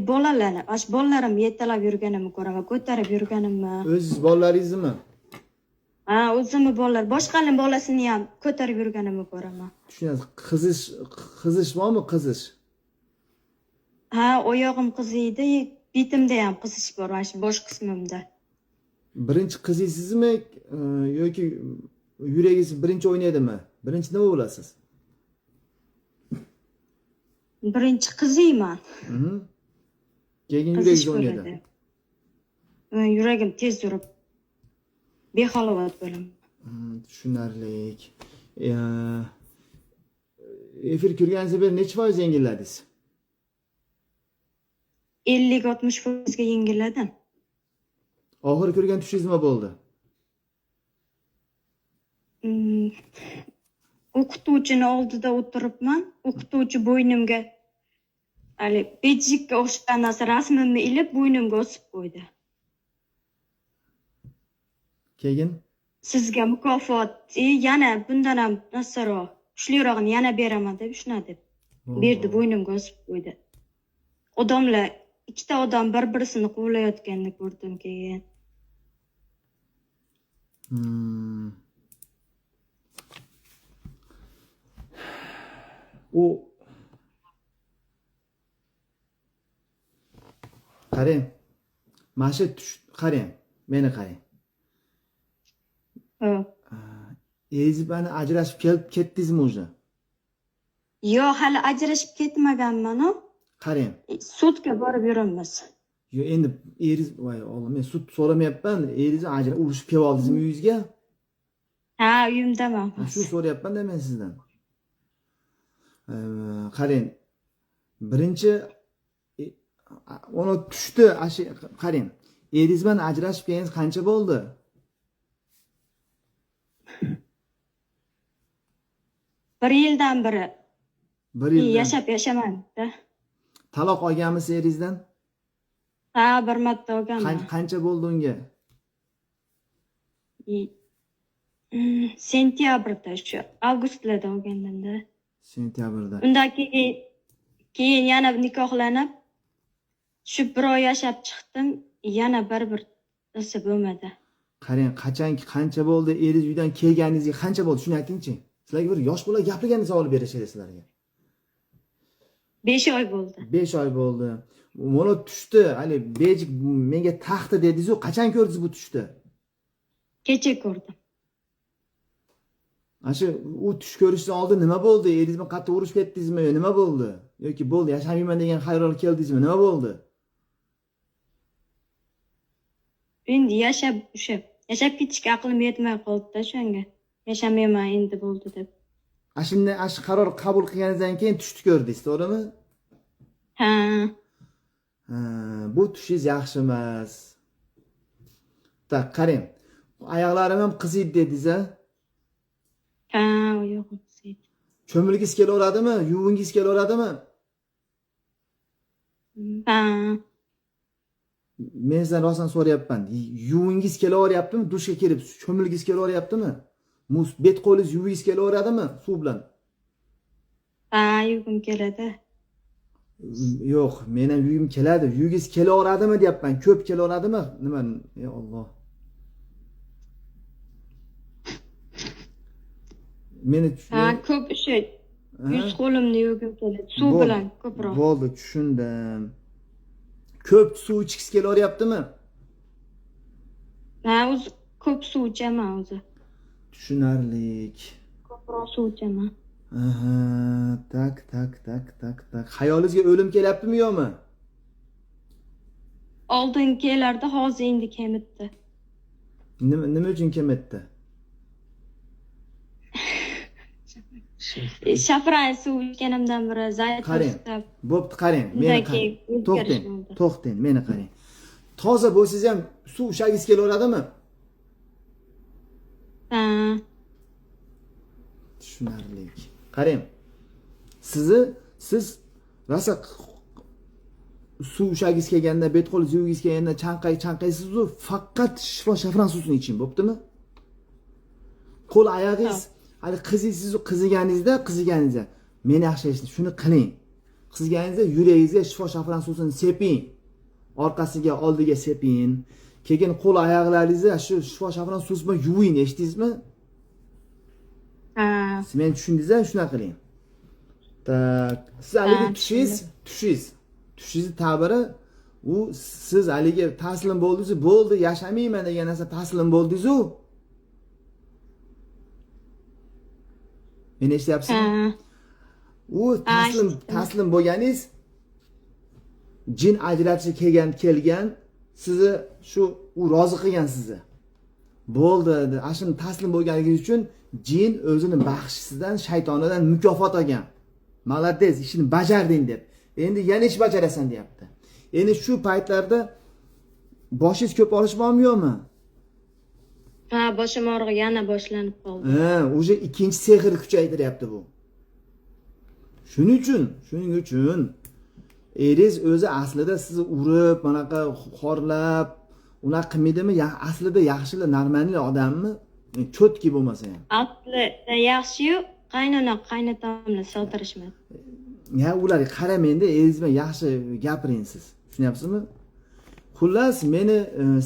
Bolalarni, ash bolalarim yetalab yurganimni ko'raman, ko'tarib yurganimni. O'zingiz bolalaringizni? Ha, o'zimni bolalar, boshqaning bolasini ham ko'tarib yurganimni ko'raman. Tushunasiz. Qizish, qizish bormi, qizish? Ha, oyog'im qiziydi, betimda ham qizish bor, mana shu bosh qismimda. Birinchi qiziysizmi yoki yuragingiz birinchi o'ynaydimi? Birinchi nima bo'lasiz? Birinchi qiziyman. Keyin yuragingiz o'ynaydi. Yuragim tez urib behalovat bo'laman. Tushunarli. Efir ko'rganingizdan beri necha foiz yengilladingiz? 50-60 foizga yengilladim. Oxiri ko'rgan tushingiz nima bo'ldi? O'qituvchini oldida o'tiribman. O'qituvchi bo'ynimga hali bejikka o'xshagan narsa rasmimni ilib bo'ynimga osib qo'ydi. Keyin Sizga mukofot, yana bundan ham narsaroq, kuchlirog'ini yana beraman deb shuna deb berdi, bo'ynimga osib qo'ydi. Odamlar, ikkita odam bir-birisini quvlayotganini ko'rdim keyin. U qarang, mana shu tush, qarang, meni qarang. Eringiz bilan ajrashib kelib ketdingizmi o'zi? Yo'q, hali ajrashib ketmaganman-u. Qarang. Sudga borib yuribmiz. Yo'q, endi eringiz, voy Alloh, men sud so'ramayapman. Eringiz ajrashib urushib kelib oldingizmi uyingizga? Ha, uyimdaman. Shu so'rayapman-da men sizdan. Qarang. Birinchi uni tushdi, qarang. Eringiz bilan ajrashib kelganingiz qancha bo'ldi? 1 yildan beri. 1 yildan. Yashab yashaman-da. Taloq olganmisiz eringizdan? Ha, bir marta olganman. Qancha bo'ldi unga? Sentyabrda, shu avgustlarda olgandim-da. Sentyabrda. Undan keyin yana nikohlanib, shu bir oy yashab chiqdim, yana bir narsa bo'lmadi. Qarang, qachonki qancha bo'ldi eringiz uydan kelganingizga qancha bo'ldi, shuni aytingchi. Sizlarga bir yosh bola gapirganda savol berish kerak sizlarga. 5 oy bo'ldi. 5 oy bo'ldi. Mana tushdi, hali bejik menga taxti dedingiz-ku, qachon ko'rdingiz bu tushni? Kecha ko'rdim. Ana shu u tush ko'rishdan oldin nima bo'ldi? Eringiz bilan qattiq urushib ketdingizmi yo nima bo'ldi? Yoki bo'ldi, yashamayman degan xayol keldingizmi? Nima bo'ldi? Endi yashab o'sha yashab ketishga aqlim yetmay qoldi-da o'shanga. Yashamayman endi bo'ldi deb. Ana shunday ana shu qaror qabul qilganingizdan keyin tushni ko'rdingiz, to'g'rimi? Ha. Ha, bu tushingiz yaxshi emas. Tak, qarang. Oyoqlarim ham qiziydi dedingiz-a? Ha, oyog'im qiziydi. Cho'milgingiz kelaveradimi? Yuvingiz kelaveradimi? Ha. Men sizdan rostdan so'rayapman. Yuvingiz kelaveryaptimi? Dushga kirib cho'milgingiz kelaveryaptimi? Muz bet qo'lingiz yuvingiz kelaveradimi suv bilan? Ha, yuvgim keladi. Yo'q, men ham yuvgim keladi. Yuvingiz kelaveradimi deyapman. Ko'p kelaveradimi? Nima? Ey Alloh. Meni ha, ko'p o'sha yuz qo'limni yuvgim keladi. Suv bilan ko'proq. Bo'ldi, tushundim. Ko'p suv ichgisi kelaveryaptimi? Ha, o'zi ko'p suv ichaman o'zi. Tushunarlik. Ko'proq suv ichaman. Aha, tak tak tak tak tak. Xayolingizga o'lim kelyaptimi yo'qmi? Oldin kelardi, hozir endi kelmayapti. Nima uchun kelmayapti? Shafran suv ichganimdan beri zaytun Qarang. Bo'pti, qarang. Meni qarang. To'xtang, to'xtang, meni qarang. Toza bo'lsangiz ham suv ushlagingiz kelaveradimi? Ha. Tushunarli. Qarang. Siz rosa suv ushlagingiz kelganda, bet qo'lingiz yuvingiz kelganda chanqaysiz-u, faqat shifo shafran suvini iching, bo'ptimi? Qo'l oyog'ingiz hali qiziysiz-u, qiziganingizda meni yaxshi eshiting, shuni qiling. Qiziganingizda yuragingizga shifo shafran suvini seping. Orqasiga, oldiga seping. Keyin qo'l oyoqlaringizni shu shifo shafran suvi bilan yuving, eshitdingizmi? Ha. Siz meni tushundingiz-a? Shunaqa qiling. Tak, siz haligi tushingiz. Tushingizni ta'biri u siz haligi taslim bo'ldingiz, bo'ldi, yashamayman degan narsa taslim bo'ldingiz-u. Meni eshityapsizmi? U taslim bo'lganingiz jin ajratishga kelgan sizni shu u rozi qilgan sizni. Bo'ldi, ana shuni taslim bo'lganingiz uchun jin o'zini baxshisidan, shaytonidan mukofot olgan. Молодец, ishini bajarding deb. Endi yana ish bajarasan deyapti. Endi shu paytlarda boshingiz ko'p og'rishmoqmi yo'qmi? Ha, boshim og'rig'i yana boshlanib qoldi. Ha, o'sha ikkinchi sehr kuchaytiryapti bu. Shuning uchun eringiz o'zi aslida sizni urib, manaqa xorlab, unaqa qilmaydimi? Aslida yaxshilar, normalniy odammi? Cho'tki bo'lmasa ham. Aslida yaxshi-yu, qaynona, qaynotamni sovdirishmadi. Ya ularga qaramang-da, eringiz bilan yaxshi gapiring siz. Tushunyapsizmi? Xullas, meni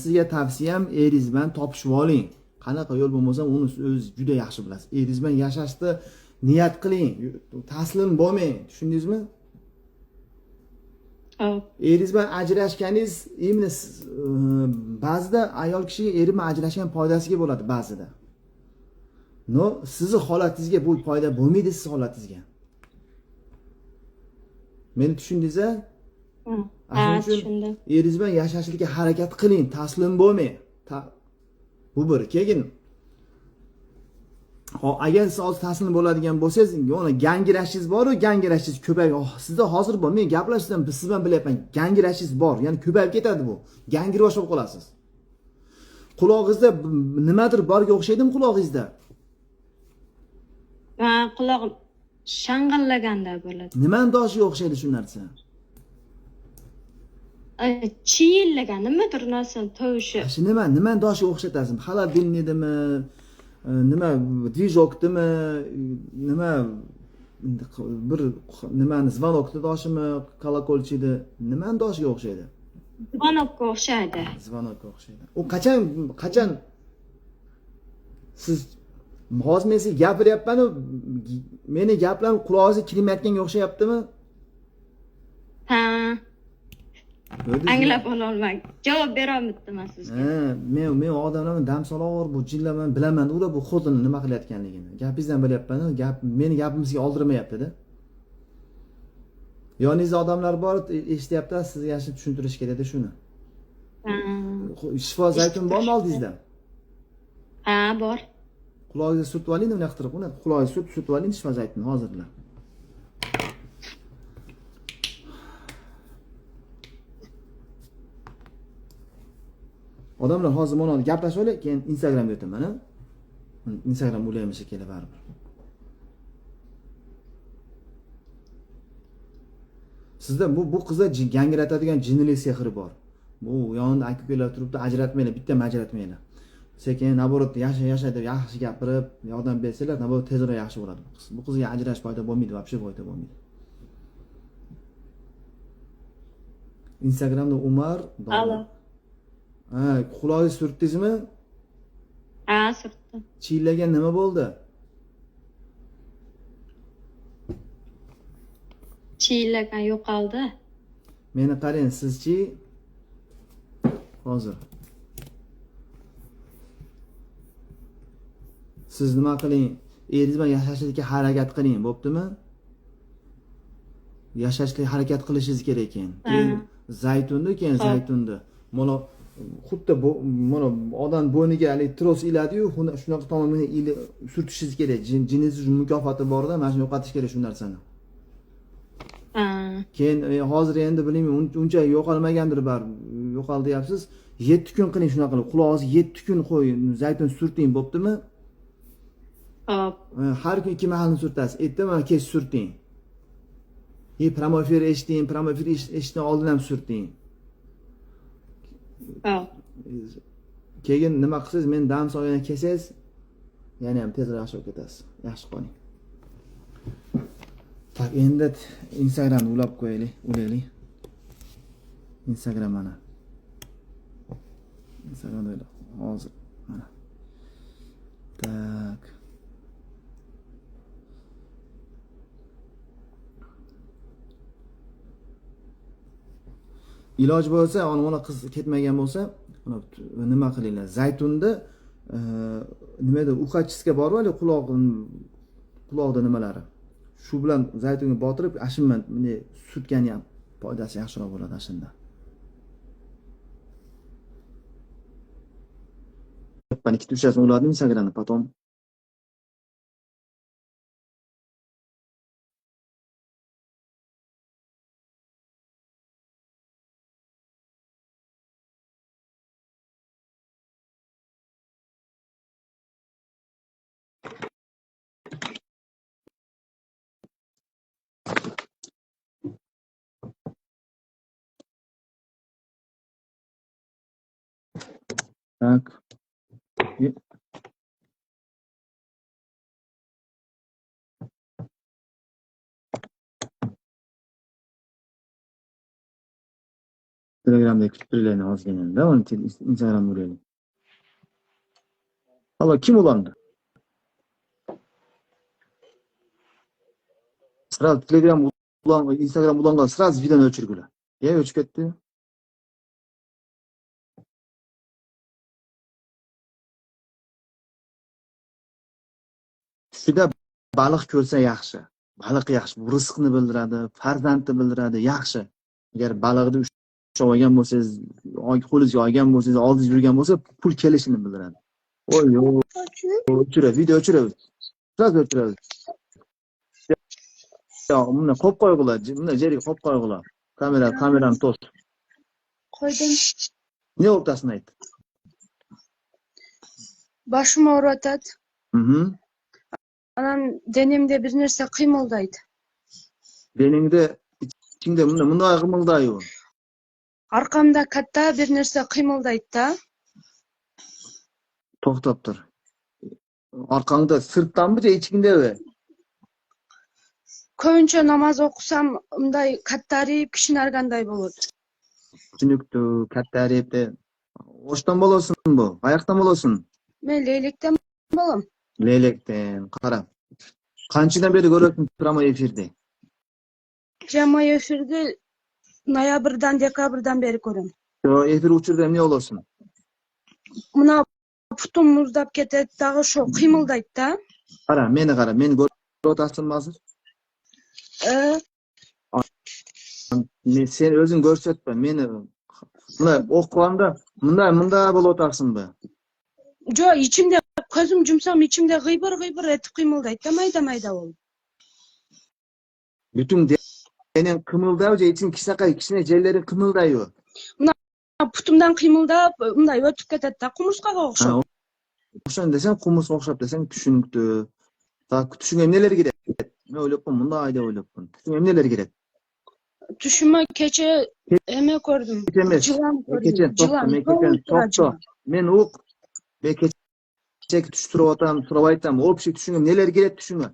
sizga tavsiyam eringiz bilan topishib oling. Qanaqa yo'l bo'lmasa, uni o'zingiz juda yaxshi bilasiz. Eringiz bilan yashashda niyat qiling, taslim bo'lmang, tushundingizmi? Xo'p. Eringiz bilan ajrashganingiz, именно ba'zida ayol kishiga eri bilan ajrashgan foydasiga bo'ladi ba'zida. No, sizni holatingizga bu foyda bo'lmaydi, siz holatingizga. Meni tushundingiz-a? Ha, tushundim. Eringiz bilan yashashlikka harakat qiling, taslim bo'lmang. Bu bir. Keyin agar siz hozir taslim bo'ladigan bo'lsangiz, uni gangirashingiz bor-u, gangirashingiz ko'payib, sizda hozir bor. Men gaplashsam, siz bilan bilyapman, gangirashingiz bor, ya'ni ko'payib ketadi bu. Gangirvosh bo'lib qolasiz. Qulog'ingizda nimadir borga o'xshaydimi qulog'ingizda? Ha, qulog'im shang'illaganda bo'ladi. Nimani doshiga o'xshaydi shu narsa? Chiyillagan nimadir narsa tovushi. Shu nima, nimani doshiga o'xshatasiz? Xolodilnikdimi? Nima dvijokdimi, nima bir nimani zvonokni doshimi, kolokolchidi, nimani doshiga o'xshaydi? Zvonokka o'xshaydi. Zvonokka o'xshaydi. U qachon siz hozir men sizga gapiryapman-u, meni gaplarim qulog'ingizga kirmayotganga o'xshayaptimi? Ha. Anglab ololmang. Javob bera olmayapman sizga. Ha, men odamlarni dam solar, bu jillaman bilaman, ular bu xotin nima qilayotganligini. Gapingizdan bilyapman, gap meni gapim sizga oldirmayapti-da. Yoningizda odamlar bor, eshityapti, sizga yaxshi tushuntirish kerak-da shuni. Ha. Shifo zaytun bormi oldingizda? Ha, bor. Qulog'ingizga surtib oling, nima qilib, uni qulog'ingizga surtib oling shifo zaytun hozirla. Odamlar hozir mana gaplashib olaylik, keyin Instagramga o'taman, ha? Instagram ulaymiz shekilli baribir. Sizda bu qizda gangratadigan jinnilik sehri bor. Bu yonida aka-ukalar turibdi, ajratmanglar, bitta ham ajratmanglar. Sekin naborot yasha deb yaxshi gapirib, yordam bersalar, naborot tezroq yaxshi bo'ladi bu qiz. Bu qizga ajrash foyda bo'lmaydi, вообще foyda bo'lmaydi. Instagramda Umar. Alo. Ha, qulog'ingiz surtdingizmi? Ha, surtdim. Chiyillagan nima bo'ldi? Chiyillagan yo'qoldi. Meni qarang, sizchi hozir. Siz nima qiling? Eringiz bilan yashashlikka harakat qiling, bo'ptimi? Yashashlikka harakat qilishingiz kerak ekan. Keyin zaytunni, keyin zaytunni. Mana xuddi bu mana odam bo'yniga haligi tros iladi-yu, shunaqa tomonini surtishingiz kerak. Jiningiz mukofoti borda, mana shuni yo'qotish kerak shu narsani. Keyin hozir endi bilmayman, uncha yo'qolmagandir baribir. Yo'qoldi deyapsiz. 7 kun qiling shunaqa qilib. Qulog'ingizga 7 kun qo'ying, zaytun surting, bo'ptimi? Xo'p. Har kun 2 mahalni surtasiz. Erta va kech surting. Promofir eshiting, promofir eshitdan oldin ham surting. Xo'p. Keyin nima qilsangiz, men dam solganda kelsangiz, yana ham tezroq yaxshi bo'lib ketasiz. Yaxshi qoling. Tak, endi Instagramni ulab qo'yaylik, ulaylik. Instagram mana. Instagramda hozir mana. Tak. Iloj bo'lsa, ona qiz ketmagan bo'lsa, nima qilinglar? Zaytunni nima edi, uxachiska bor-ku, hali quloqda nimalari. Shu bilan zaytunga botirib, ashunman bunday surtgani ham foydasi yaxshiroq bo'ladi ashunda. Ben ikkita uchasini uladim Instagramda, потом Так. Telegramda kutib turinglar ozgina, uni Instagramga uraylik. Alo, kim ulandi? Сразу Telegram ulan, Instagram ulangan сразу videoni o'chirgula. Ya o'chib ketdi. Tushida baliq ko'rsa yaxshi. Baliq yaxshi, bu rizqni bildiradi, farzandni bildiradi, yaxshi. Agar baliqni ushlab olgan bo'lsangiz, qo'lingizga olgan bo'lsangiz, oldingizda yurgan bo'lsa, pul kelishini bildiradi. Oy, o'chiradi, video o'chiradi. Сразу o'chiradi. Buni qo'yib qo'yg'ila, buni yerga qo'yib qo'yg'ila. Kamerani to's. Qo'ydim. Ne o'rtasini ayt. Boshim og'riyotadi. Anam denimde bir narsa qiymildaydi. Deningde ichingda bunday qiymildaydi. Arkamda katta bir narsa qiymildaydi-da. To'xtab tur. Orqangda sirtdanmi yo ichingdami? Ko'pincha namoz o'qisam unday kattarib kishinarganday bo'ladi. Tushunukli, kattarib. O'shdan bo'lasin bu. Qayoqdan bo'lasin? Men Leylekdan bo'laman. Leylekdan, qara. Qanchadan beri ko'ryapsiz prямой efirda? Prямой efirda noyabrdan, dekabrdan beri ko'raman. Yo, efir uchirda nima bo'lasin? Mana putum muzlab ketadi, tag'i shu qiymildaydi-da. Qara, meni qara, meni ko'ryapsizmi hozir? Men sen o'zing ko'rsatma, meni bunday o'qiganda bunday bo'lib o'tarsinmi? Yo'q, ichimda ko'zim jumsam ichimda g'ibir-g'ibir etib qiymildaydi, mayda-mayda bo'lib. Butun deneng qimildaydi, iching kichkina jerlaring qimildaydi. Mana putumdan qiymildab, bunday o'tib ketadi-da, qumursqaga o'xshab. O'xshan desang, qumursqa o'xshab desang tushunibdi. Tak, tushunga nelar kerak? Men o'ylabman, bunday deb o'ylabman. Tushunga nelar kerak? Tushuma kecha nima ko'rdim? Jilon ko'rdim. Kecha men kecha men o'q, men kecha tush so'rayapman, so'rab aytaman. Общий tushunga nelar kerak tushunga?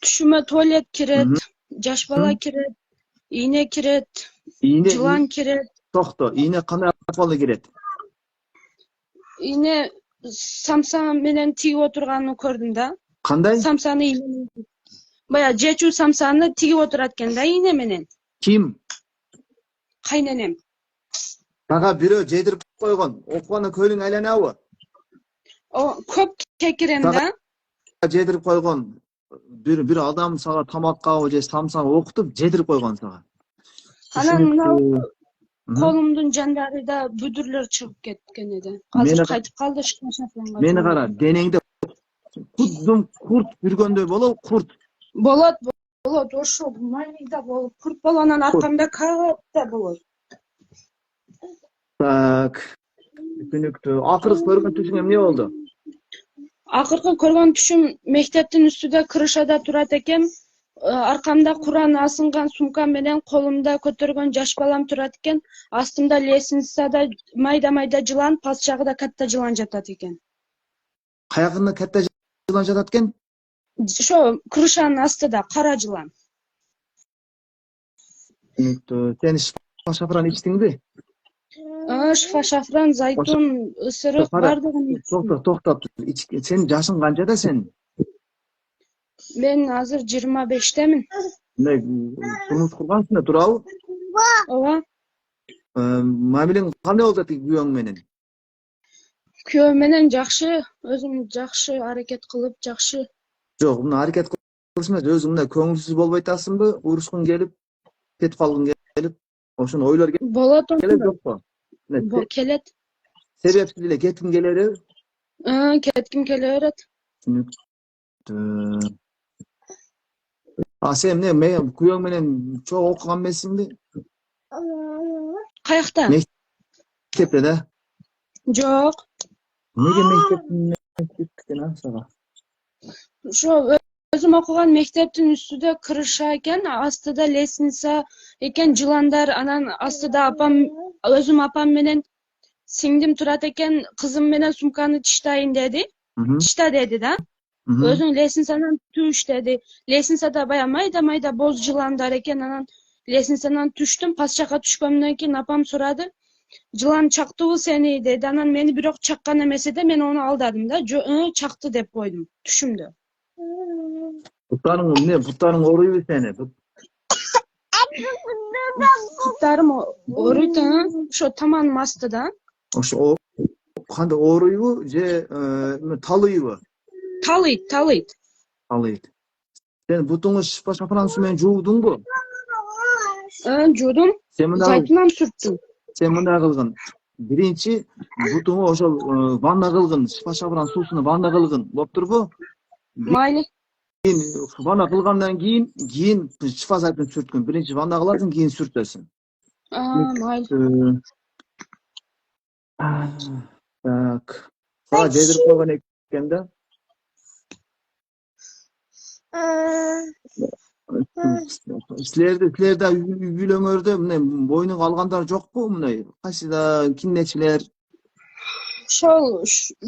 Tushuma tualet kiradi, yosh bola kiradi, igna kiradi, jilon kiradi. To'xta, igna qanday ahvolda kiradi? Igna samsa bilan tegib o'tirganini ko'rdim-da. Qanday? Samsani baya jechu samsani tegib o'tiratganda igna menen. Kim? Qaynanam. Taga birov jedirib qo'ygan, o'qvani ko'ling aylanavi. O ko'p kekiremda. Jedirib qo'ygan bir odam saga tomoqqa je samsani o'qitib jedirib qo'ygan saga. Anan mana qo'limdan jandarida budurlar chiqib ketgan edi. Hozir qaytib qoldi shafronga. Meni qara, denengda xuddi qurt yurganday bo'ladi, qurt. Bo'ladi, bo'ladi, o'sha mayda bo'lib, qurt bolaning arqamda katta bo'ladi. Tak. Tushunibdi. Oxirgi ko'rgan tushing nima bo'ldi? Oxirgi ko'rgan tushim maktabning ustida krышада turat ekan. Arkamda Kur'an asıngan sumkam bilan qo'limda ko'targan yosh bolam turat ekan. Astimda lestnitsada mayda-mayda jilon, past chog'ida katta jilon jatadi ekan. Qayog'ida katta jilon jatadi ekan? Shu krышаning ostida qora jilon. Sen shifo shafron ichdingmi? Shifo shafron, zaytun, isiriq bardig'ini. To'xtab tur. Sen yoshing qanchada sen? Men hozir 25daman. Bunday turmush qurgansan, to'g'rimi? Ova. Mamiling qanday bo'ldi kuyoving bilan? Kuyovim bilan yaxshi, o'zim yaxshi harakat qilib, yaxshi. Yo'q, buni harakat qilish emas, o'zing bunday ko'ngilsiz bo'lib aytasanmi, urushqing kelib, ketib qolging kelib, o'shani o'ylarga bo'ladi. Keladi yo'qmi? Keladi. Sebepsiz ile ketgim keladi. Ketgim kelaveradi. A sen ne, men kuyoving bilan cho'g' o'qigan emasingmi? Qayoqda? Maktabda. Yo'q. Nega maktabda saga? Shu o'zim o'qigan maktabning ustida krышa ekan, ostida lestnitsa ekan, jilandar, anan ostida opam, o'zim opam bilan Singlim turat ekan, qizim менен сумканы таштайын деди. Ташта деди да. Өзүң лестницадан түш деди. Лестницада баягы майда-майда боз жыландар экен, анан лестницадан түштүм. Пас жака түшкөндөн кийин апам сурады. Жылан чактыбы сени деди. Анан мени бирок чаккан эмес да, мен аны алдадым да. Чакты деп койдум түшүмдө. Буттарың эмне? Буттарың ооруйбу сени? Буттарым ооруйт, ошо таманым асты да. Ошо кандай ооруйбу же талыйбы? Талыйт, талыйт. Талыйт. Сен бутуңду шыпа шафран суу менен жуудуңбу? Жуудум. Сен мындай Зайтун сүрттүм. Сен мындай кылгын. Биринчи бутуңу ошол ванна кылгын, шыпа шафран суусуна ванна кылгын. Болуптурбу? Майли. Кийин ванна кылгандан кийин шыпа зайтун сүрткүн. Биринчи ванна кыласың, кийин сүртөсүң. Майли. Так. Сага жедирип койгон экен да. Силерде үй бүлөңөрдө мындай бойнуга алгандар жокпу? Мындай кайсыда киндечилер? Ошол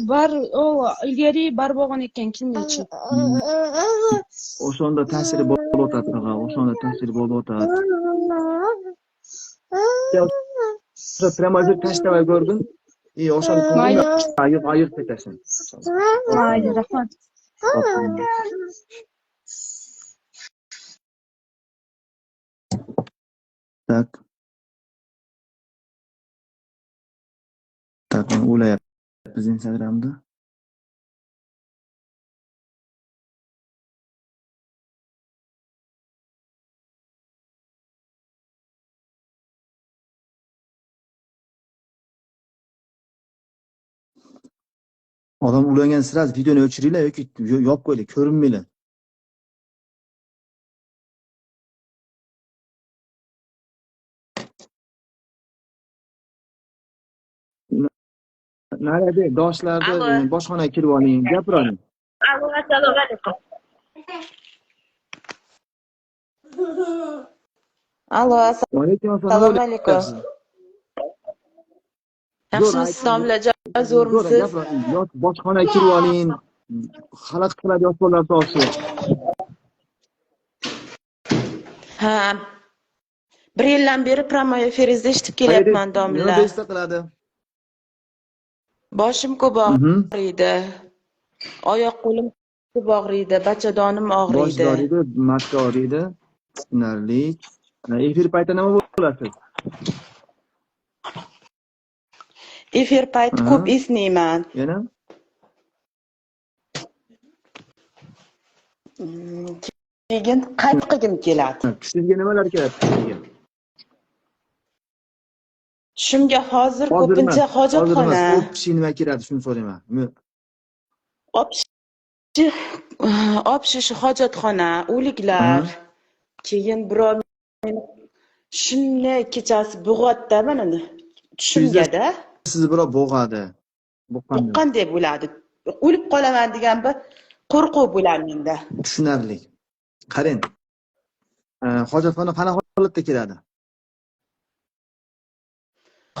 бар, ол илгери бар болгон экен киндечи. Ошондо таасири болуп атат ага, ошондо таасири болуп атат. Ошо прямо эфир таштабай көргүн. И ошону айыгып кетесиң. Майли, рахмат. Так. Так, ulayapmiz Instagramda. Odam ulangan sirasi videoni o'chiringlar yoki yopib qo'yinglar, ko'rinmanglar. Narada doshlarni boshxonaga kirib oling, gapiring. Alo, assalomu alaykum. Alo, assalomu alaykum. Yaxshimisiz, domlajon, zo'rmisiz? Boshxonaga kirib oling. Xalaqit qiladi yosh bolalar toshi. Ha. Bir yildan beri prямой efiringizda eshitib kelyapman, domla. Nima besta qiladi? Boshim ko'p og'riydi. Oyoq qo'lim ko'p og'riydi, bachadonim og'riydi. Bosh og'riydi, matka og'riydi. Tushunarli. Efir payti nima bo'lasiz? Efir payti ko'p esnayman. Yana? Keyin qayt qilgim keladi. Tushingizga nimalar keladi tushingizga? Tushimga hozir ko'pincha hojatxona. O'pishi nima keladi, shuni so'rayman. O'pishi hojatxona, o'liklar, keyin birov meni shunday kechasi bo'g'atda mana tushimga-da. Sizni birov bo'g'adi. Boqqanday bo'ladi. O'lib qolaman degan bir qo'rquv bo'ladi menda. Tushunarli. Qarang. Hojatxona qanaqa holatda keladi?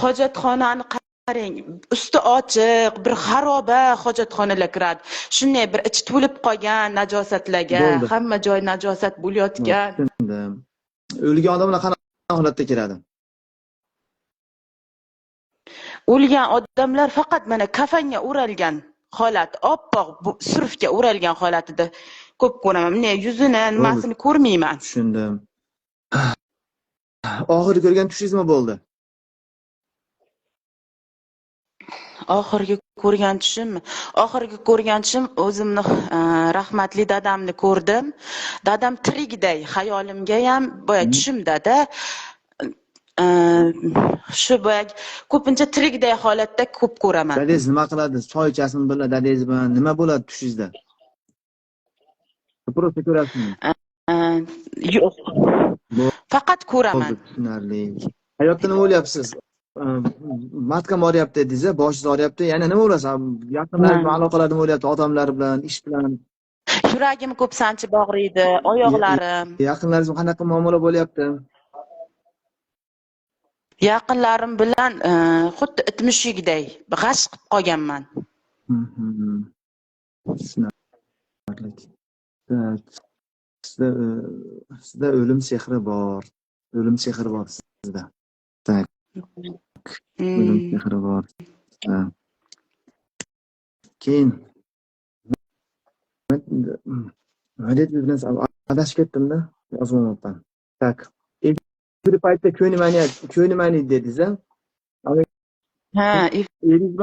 Hojatxonani qarang, usti ochiq, bir xaroba hojatxonalar kiradi. Shunday bir ichi to'lib qolgan najosatlarga, hamma joy najosat bo'layotgan. Tushundim. O'lgan odamlar qanaqa holatda keladi? O'lgan odamlar faqat mana kafanga o'ralgan holat, oppoq surfga o'ralgan holatida ko'p ko'raman. Bunday yuzini, nimasini ko'rmayman. Tushundim. Oxirgi ko'rgan tushingiz nima bo'ldi? Oxirgi ko'rgan tushim, oxirgi ko'rgan tushim o'zimni rahmatli dadamni ko'rdim. Dadam tirikday xayolimga ham boya tushimda-da shu boya ko'pincha tirikday holatda ko'p ko'raman. Dadangiz nima qiladi? Choy ichasizmi birga dadangiz bilan? Nima bo'ladi tushingizda? Prosta ko'rasizmi? Yo'q. Faqat ko'raman. Tushunarli. Hayotda nima o'ylayapsiz? Matkam og'riyapti dedingiz, boshingiz og'riyapti. Yana nima o'ylaysiz? Yaqinlar bilan aloqalar nima o'ylayapti? Odamlar bilan, ish bilan. Yuragim ko'p sanchib og'riydi, oyoqlarim. Yaqinlaringiz bilan qanaqa muomala bo'lyapti? Yaqinlarim bilan xuddi it mushukday g'ash qilib qolganman. Tushunarli. Sizda o'lim sehri bor. O'lim sehri bor sizda. Так. O'lim sehri bor. Keyin nima dedingiz? Adashib ketdim-da, yozib olmabman. Так. Bir paytda ko'nglim aynidi dedingiz-a? Ha,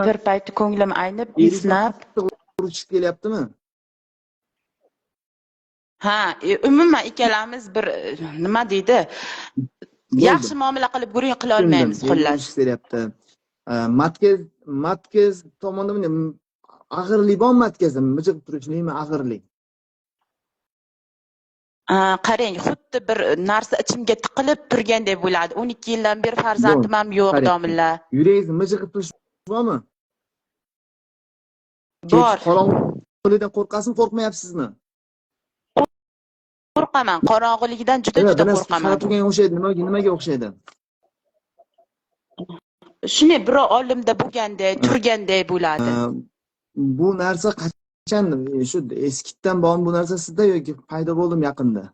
bir payti ko'nglim aynib, esnab urushib kelyaptimi? Ha, umuman ikkalamiz bir nima deydi? Yaxshi muomala qilib gurung qila olmaymiz, xullas. Kelyapti. Matkez tomondan ag'irlik bormi matkazda? Mijiq turishlikmi, ag'irlik? Qarang, xuddi bir narsa ichimga tiqilib turgandek bo'ladi. 12 yildan beri farzandim ham yo'q, domla. Yuragingiz mijiqib turish bormi? Bor. Qorong'ulikdan qo'rqasizmi, qo'rqmayapsizmi? Qo'rqaman, qorong'ulikdan juda qo'rqaman. Qarab turganga o'xshaydi, nimaga o'xshaydi? Shunday birov oldimda bo'lganday, turganday bo'ladi. Bu narsa qachon, shu eskitdan bormi bu narsa sizda yoki paydo bo'ldimi yaqinda?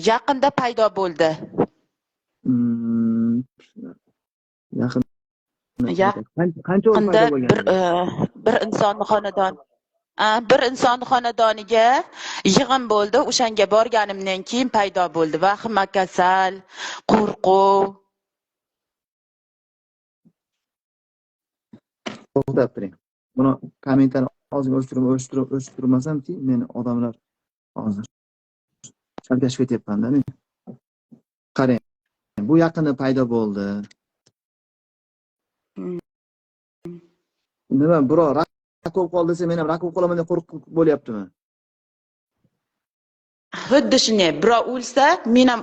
Yaqinda paydo bo'ldi. Yaqinda bir insonni xonadon, bir insonni xonadoniga yig'in bo'ldi. O'shanga borganimdan keyin paydo bo'ldi. Vahima, kasal, qo'rquv. To'xtab turing. Buni kommentlarni ozgina o'chirmasamki, meni odamlar hozir chalkashib ketyapman-da men. Qarang, bu yaqinda paydo bo'ldi. Nima, birov rak bo'lib qoldi desa, men ham rak bo'lib qolaman deb qo'rqib bo'lyaptimi? Xuddi shunday, birov o'lsa, men ham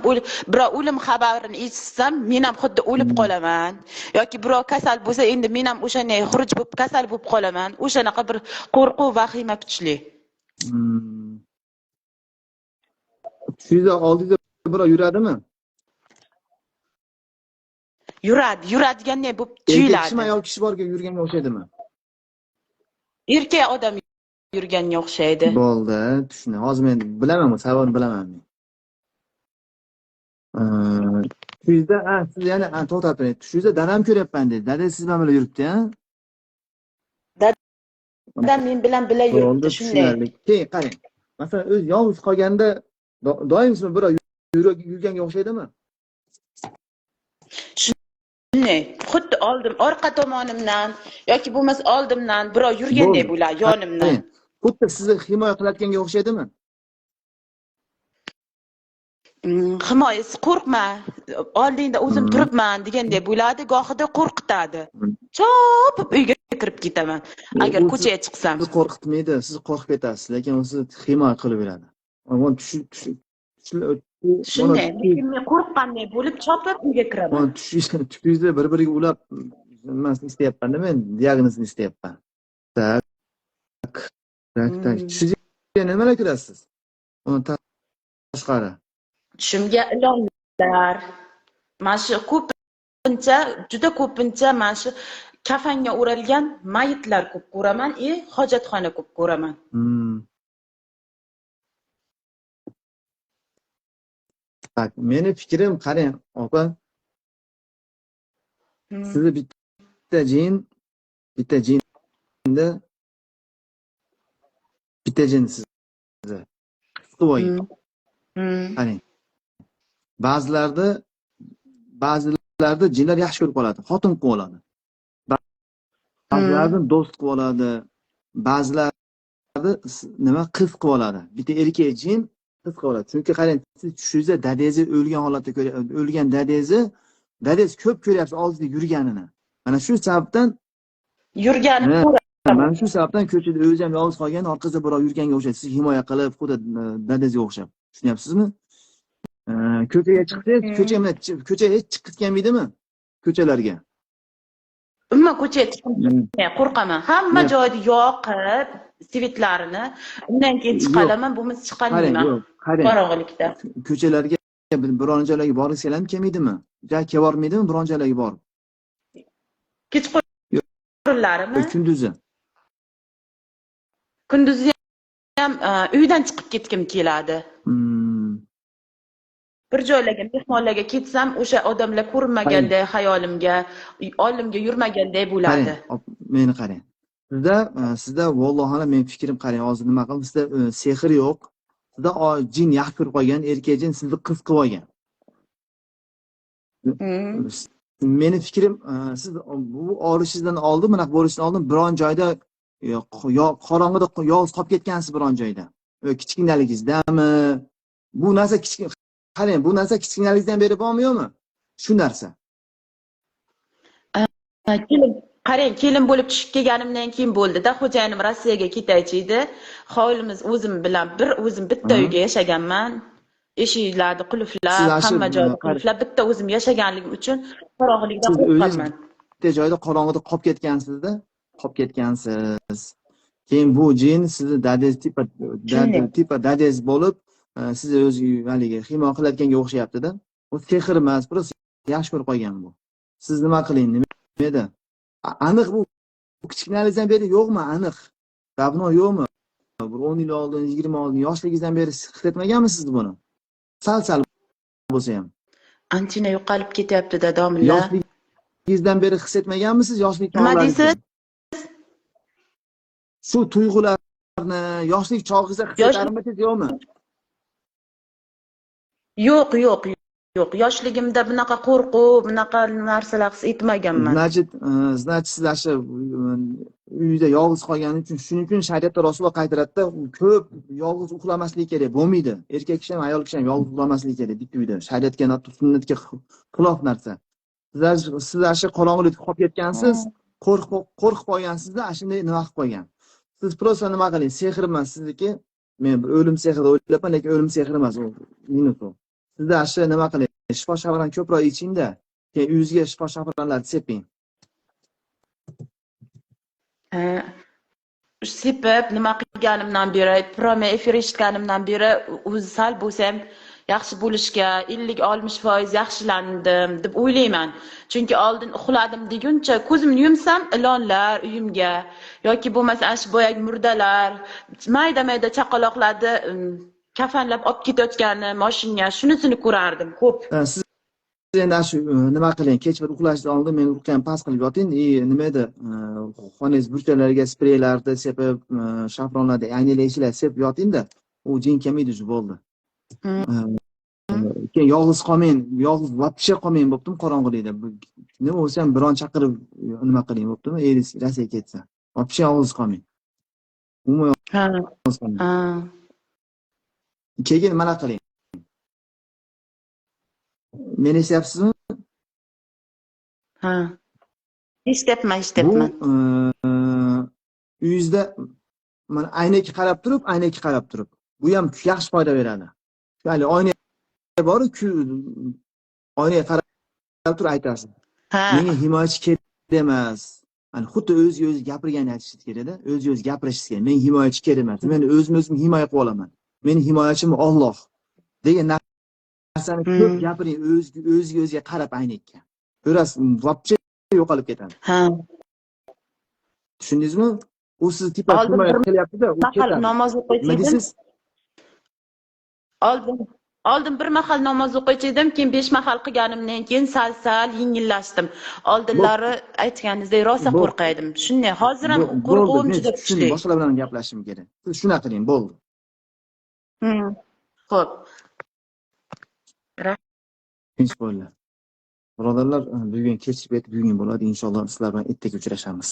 birov o'lim xabarini eshitsam, men ham xuddi o'lib qolaman. Yoki birov kasal bo'lsa, endi men ham o'shanday xuruj bo'lib kasal bo'lib qolaman. O'shanaqa bir qo'rquv, vahima kuchli. Tushingizda oldingizda birov yuradimi? Yuradi, yuradiganday bo'lib tuyuladi. Erkak kishimi, ayol kishi borga yurganga o'xshaydimi? Erkak odam yurganga o'xshaydi. Bo'ldi, tushundim. Hozir men bilaman, bu sababini bilaman men. Tushingizda, siz yana to'xtab turing. Tushingizda dadam ko'ryapman dedi. Dada siz bilan birga yuribdi, ha? Dadam men bilan birga yuribdi, shunday. Keyin qarang. Masalan, o'zi yolg'iz qolganda doim siz birov yurganga o'xshaydimi? Shunday, xuddi oldim, orqa tomonimdan yoki bo'lmasa oldimdan birov yurgandek bo'ladi, yonimdan. Xuddi sizni himoya qilayotganga o'xshaydimi? Himoyasi, qo'rqma, oldingda o'zim turibman degandek bo'ladi, gohida qo'rqitadi. Chopib uyga kirib ketaman agar ko'chaga chiqsam. Sizni qo'rqitmaydi, siz qo'rqib ketasiz, lekin u sizni himoya qilib beradi. Shunday, lekin men qo'rqqanday bo'lib chopib uyga kiraman. Tushingizda bir-biriga ulab nimasini istayapman-da men, diagnozini istayapman. Tak. Tak, tak. Tushingizga nimalar ko'rasiz? Undan tashqari. Tushimga ilonlar, mana shu ko'pincha, juda ko'pincha mana shu kafanga o'ralgan mayitlar ko'p ko'raman, hojatxona ko'p ko'raman. Tak, meni fikrim, qarang, opa. Sizni bitta jin sizni qisib olgan. Qarang. Ba'zilarda jinlar yaxshi ko'rib qoladi, xotin qilib oladi. Ba'zilarni do'st qilib oladi, ba'zilarni nima qiz qilib oladi. Bitta erkak jin qiz qilib oladi. Chunki qarang, siz tushingizda dadangizni o'lgan holatda o'lgan dadangiz ko'p ko'ryapsiz oldida yurganini. Mana shu sababdan yurganini ko'raman. Mana shu sababdan ko'chada o'zi ham yolg'iz qolgan, orqasida birov yurganga o'xshaydi. Siz himoya qilib, xuddi dadangizga o'xshab. Tushunyapsizmi? Ko'chaga chiqsangiz, ko'chaga hech chiqib ketganmiydimi? Ko'chalarga. Umuman ko'chaga chiqib qo'rqaman. Hamma joyda yoqib, svetlarini, undan keyin chiqalaman, bo'lmasa chiqolmayman. Qorong'ilikda. Ko'chalarga Biron joylarga borgisi keladimi, kelmaydimi? Ja kelvormaydimi biron joylarga borib? Kechqurunlarimi? Kunduzi. Kunduzi ham uydan chiqib ketgim keladi. Bir joylarga, mehmonlarga ketsam, o'sha odamlar ko'rinmaganday xayolimga, oldimga yurmaganday bo'ladi. Qarang, meni qarang. Sizda vallohu alam, men fikrim qarang, hozir nima qildim? Sizda sehr yo'q. Sizda jin yaxshi ko'rib qolgan, erkak jin sizni qiz qilib olgan. Meni fikrim, siz bu og'rishingizdan oldin, bunaqa bo'lishdan oldin biron joyda qorong'ida yolg'iz qolib ketgansiz biron joyda. Kichkinaligingizdami? Bu narsa kichkina, qarang, bu narsa kichkinaligingizdan beri bormi yo'qmi? Shu narsa. Qarang, kelin bo'lib tushib kelganimdan keyin bo'ldi-da, xo'jayinim Rossiyaga ketaychi edi. Hovlimiz o'zim bilan bir o'zim bitta uyga yashaganman. Eshiklarni qulflab, hamma joyni qulflab, bitta o'zim yashaganligim uchun qorong'ilikdan qo'rqaman. Bitta joyda qorong'ida qolib ketgansizda, qolib ketgansiz. Keyin bu jin sizni dadangiz tipa dadangiz bo'lib, sizni o'zi haligi himoya qilayotganga o'xshayapti-da. U sehr emas, просто yaxshi ko'rib qolgan bu. Siz nima qiling, nima edi? Aniq bu kichkinaligingizdan beri yo'qmi? Aniq. Давно yo'qmi? Bir 10 yil oldin, 20 oldin yoshligingizdan beri his etmaganmisiz buni? Sal-sal bo'lsa ham. Antina yo'qolib ketyapti-da, domla. Yoshligingizdan beri his etmaganmisiz? Yoshlik Nima deysiz? Shu tuyg'ularni yoshlik chog'ingizda his etarmisiz yo'qmi? Yo'q, yo'q, yo'q. Yoshligimda bunaqa qo'rquv, bunaqa narsalar his etmaganman. Значит, siz shu uyda yolg'iz qolgani uchun, shuning uchun shariatda Rasululloh qaytaradida, ko'p yolg'iz uxlamaslik kerak, bo'lmaydi. Erkak kishi ham, ayol kishi ham yolg'iz uxlamasligi kerak bitta uyda. Shariatga, sunnatga xilof narsa. Siz shu qorong'ilikda qolib ketgansiz, qo'rqib qolgansizda, shunday nima qilib qo'ygan. Siz просто nima qiling, sehr emas sizniki. Men bir o'lim sehri o'ylayapman, lekin o'lim sehri emas u, minus u. Sizda shu nima qiling, shifo shafran ko'proq ichingda, keyin uyingizga shifo shafranlarni seping. Sepib nima qilganimdan beri, prome efir eshitganimdan beri o'zi sal bo'lsa ham yaxshi bo'lishga 50-60% yaxshilandim deb o'ylayman. Chunki oldin uxladim deguncha ko'zimni yumsam ilonlar uyimga yoki bo'lmasa ana shu boyagi murdalar, mayda-mayda chaqaloqlarni kafanlab olib ketayotgani mashinga, shunisini ko'rardim ko'p. Siz endi shu nima qiling, kech bir uxlashdan oldin men ruhga past qilib yoting, nima edi, xonangiz burchaklariga spreylarni sepib, shafronlarni, aynaklar sepib yotingda, u jin kelmaydi, shu bo'ldi. Keyin yolg'iz qolmang, yolg'iz вообще qolmang bo'ptimi qorong'ilikda. Nima bo'lsa ham biron chaqirib nima qiling bo'ptimi, eringiz Rossiyaga ketsa. Вообще yolg'iz qolmang. Umuman yolg'iz qolmang. Keyin mana qiling. Meni eshityapsizmi? Ha. Eshityapman, eshityapman. Bu uyingizda mana aynakka qarab turib, aynakka qarab turib. Bu ham yaxshi foyda beradi. Ya'ni oyna bor-ku, oynaga qarab turib aytasiz. Menga himoyachi kerak emas. Ya'ni xuddi o'ziga o'zi gapirganini aytishingiz kerak-da, o'ziga o'zi gapirishingiz kerak. Menga himoyachi kerak emas. Men o'zim o'zim himoya qilib olaman. Meni himoyachim Alloh degan narsani ko'p gapiring, o'ziga o'ziga qarab aynakka. Ko'rasiz, вообще yo'qolib ketadi. Ha. Tushundingizmi? U sizni tipa himoya qilyapti-da, u ketadi. Namoz o'qiysiz. Oldin bir mahal namoz o'qiychi edim, keyin 5 mahal qilganimdan keyin sal-sal yengillashdim. Oldinlari aytganingizdek rosa qo'rqaydim. Shunday, hozir ham qo'rquvim juda kuchli. Boshqalar bilan gaplashishim kerak. Siz shunaqa qiling, bo'ldi. Xo'p. Tinch bo'linglar. Birodarlar, bugun kechib yetib bugun bo'ladi. Inshaalloh sizlar bilan ertaga uchrashamiz.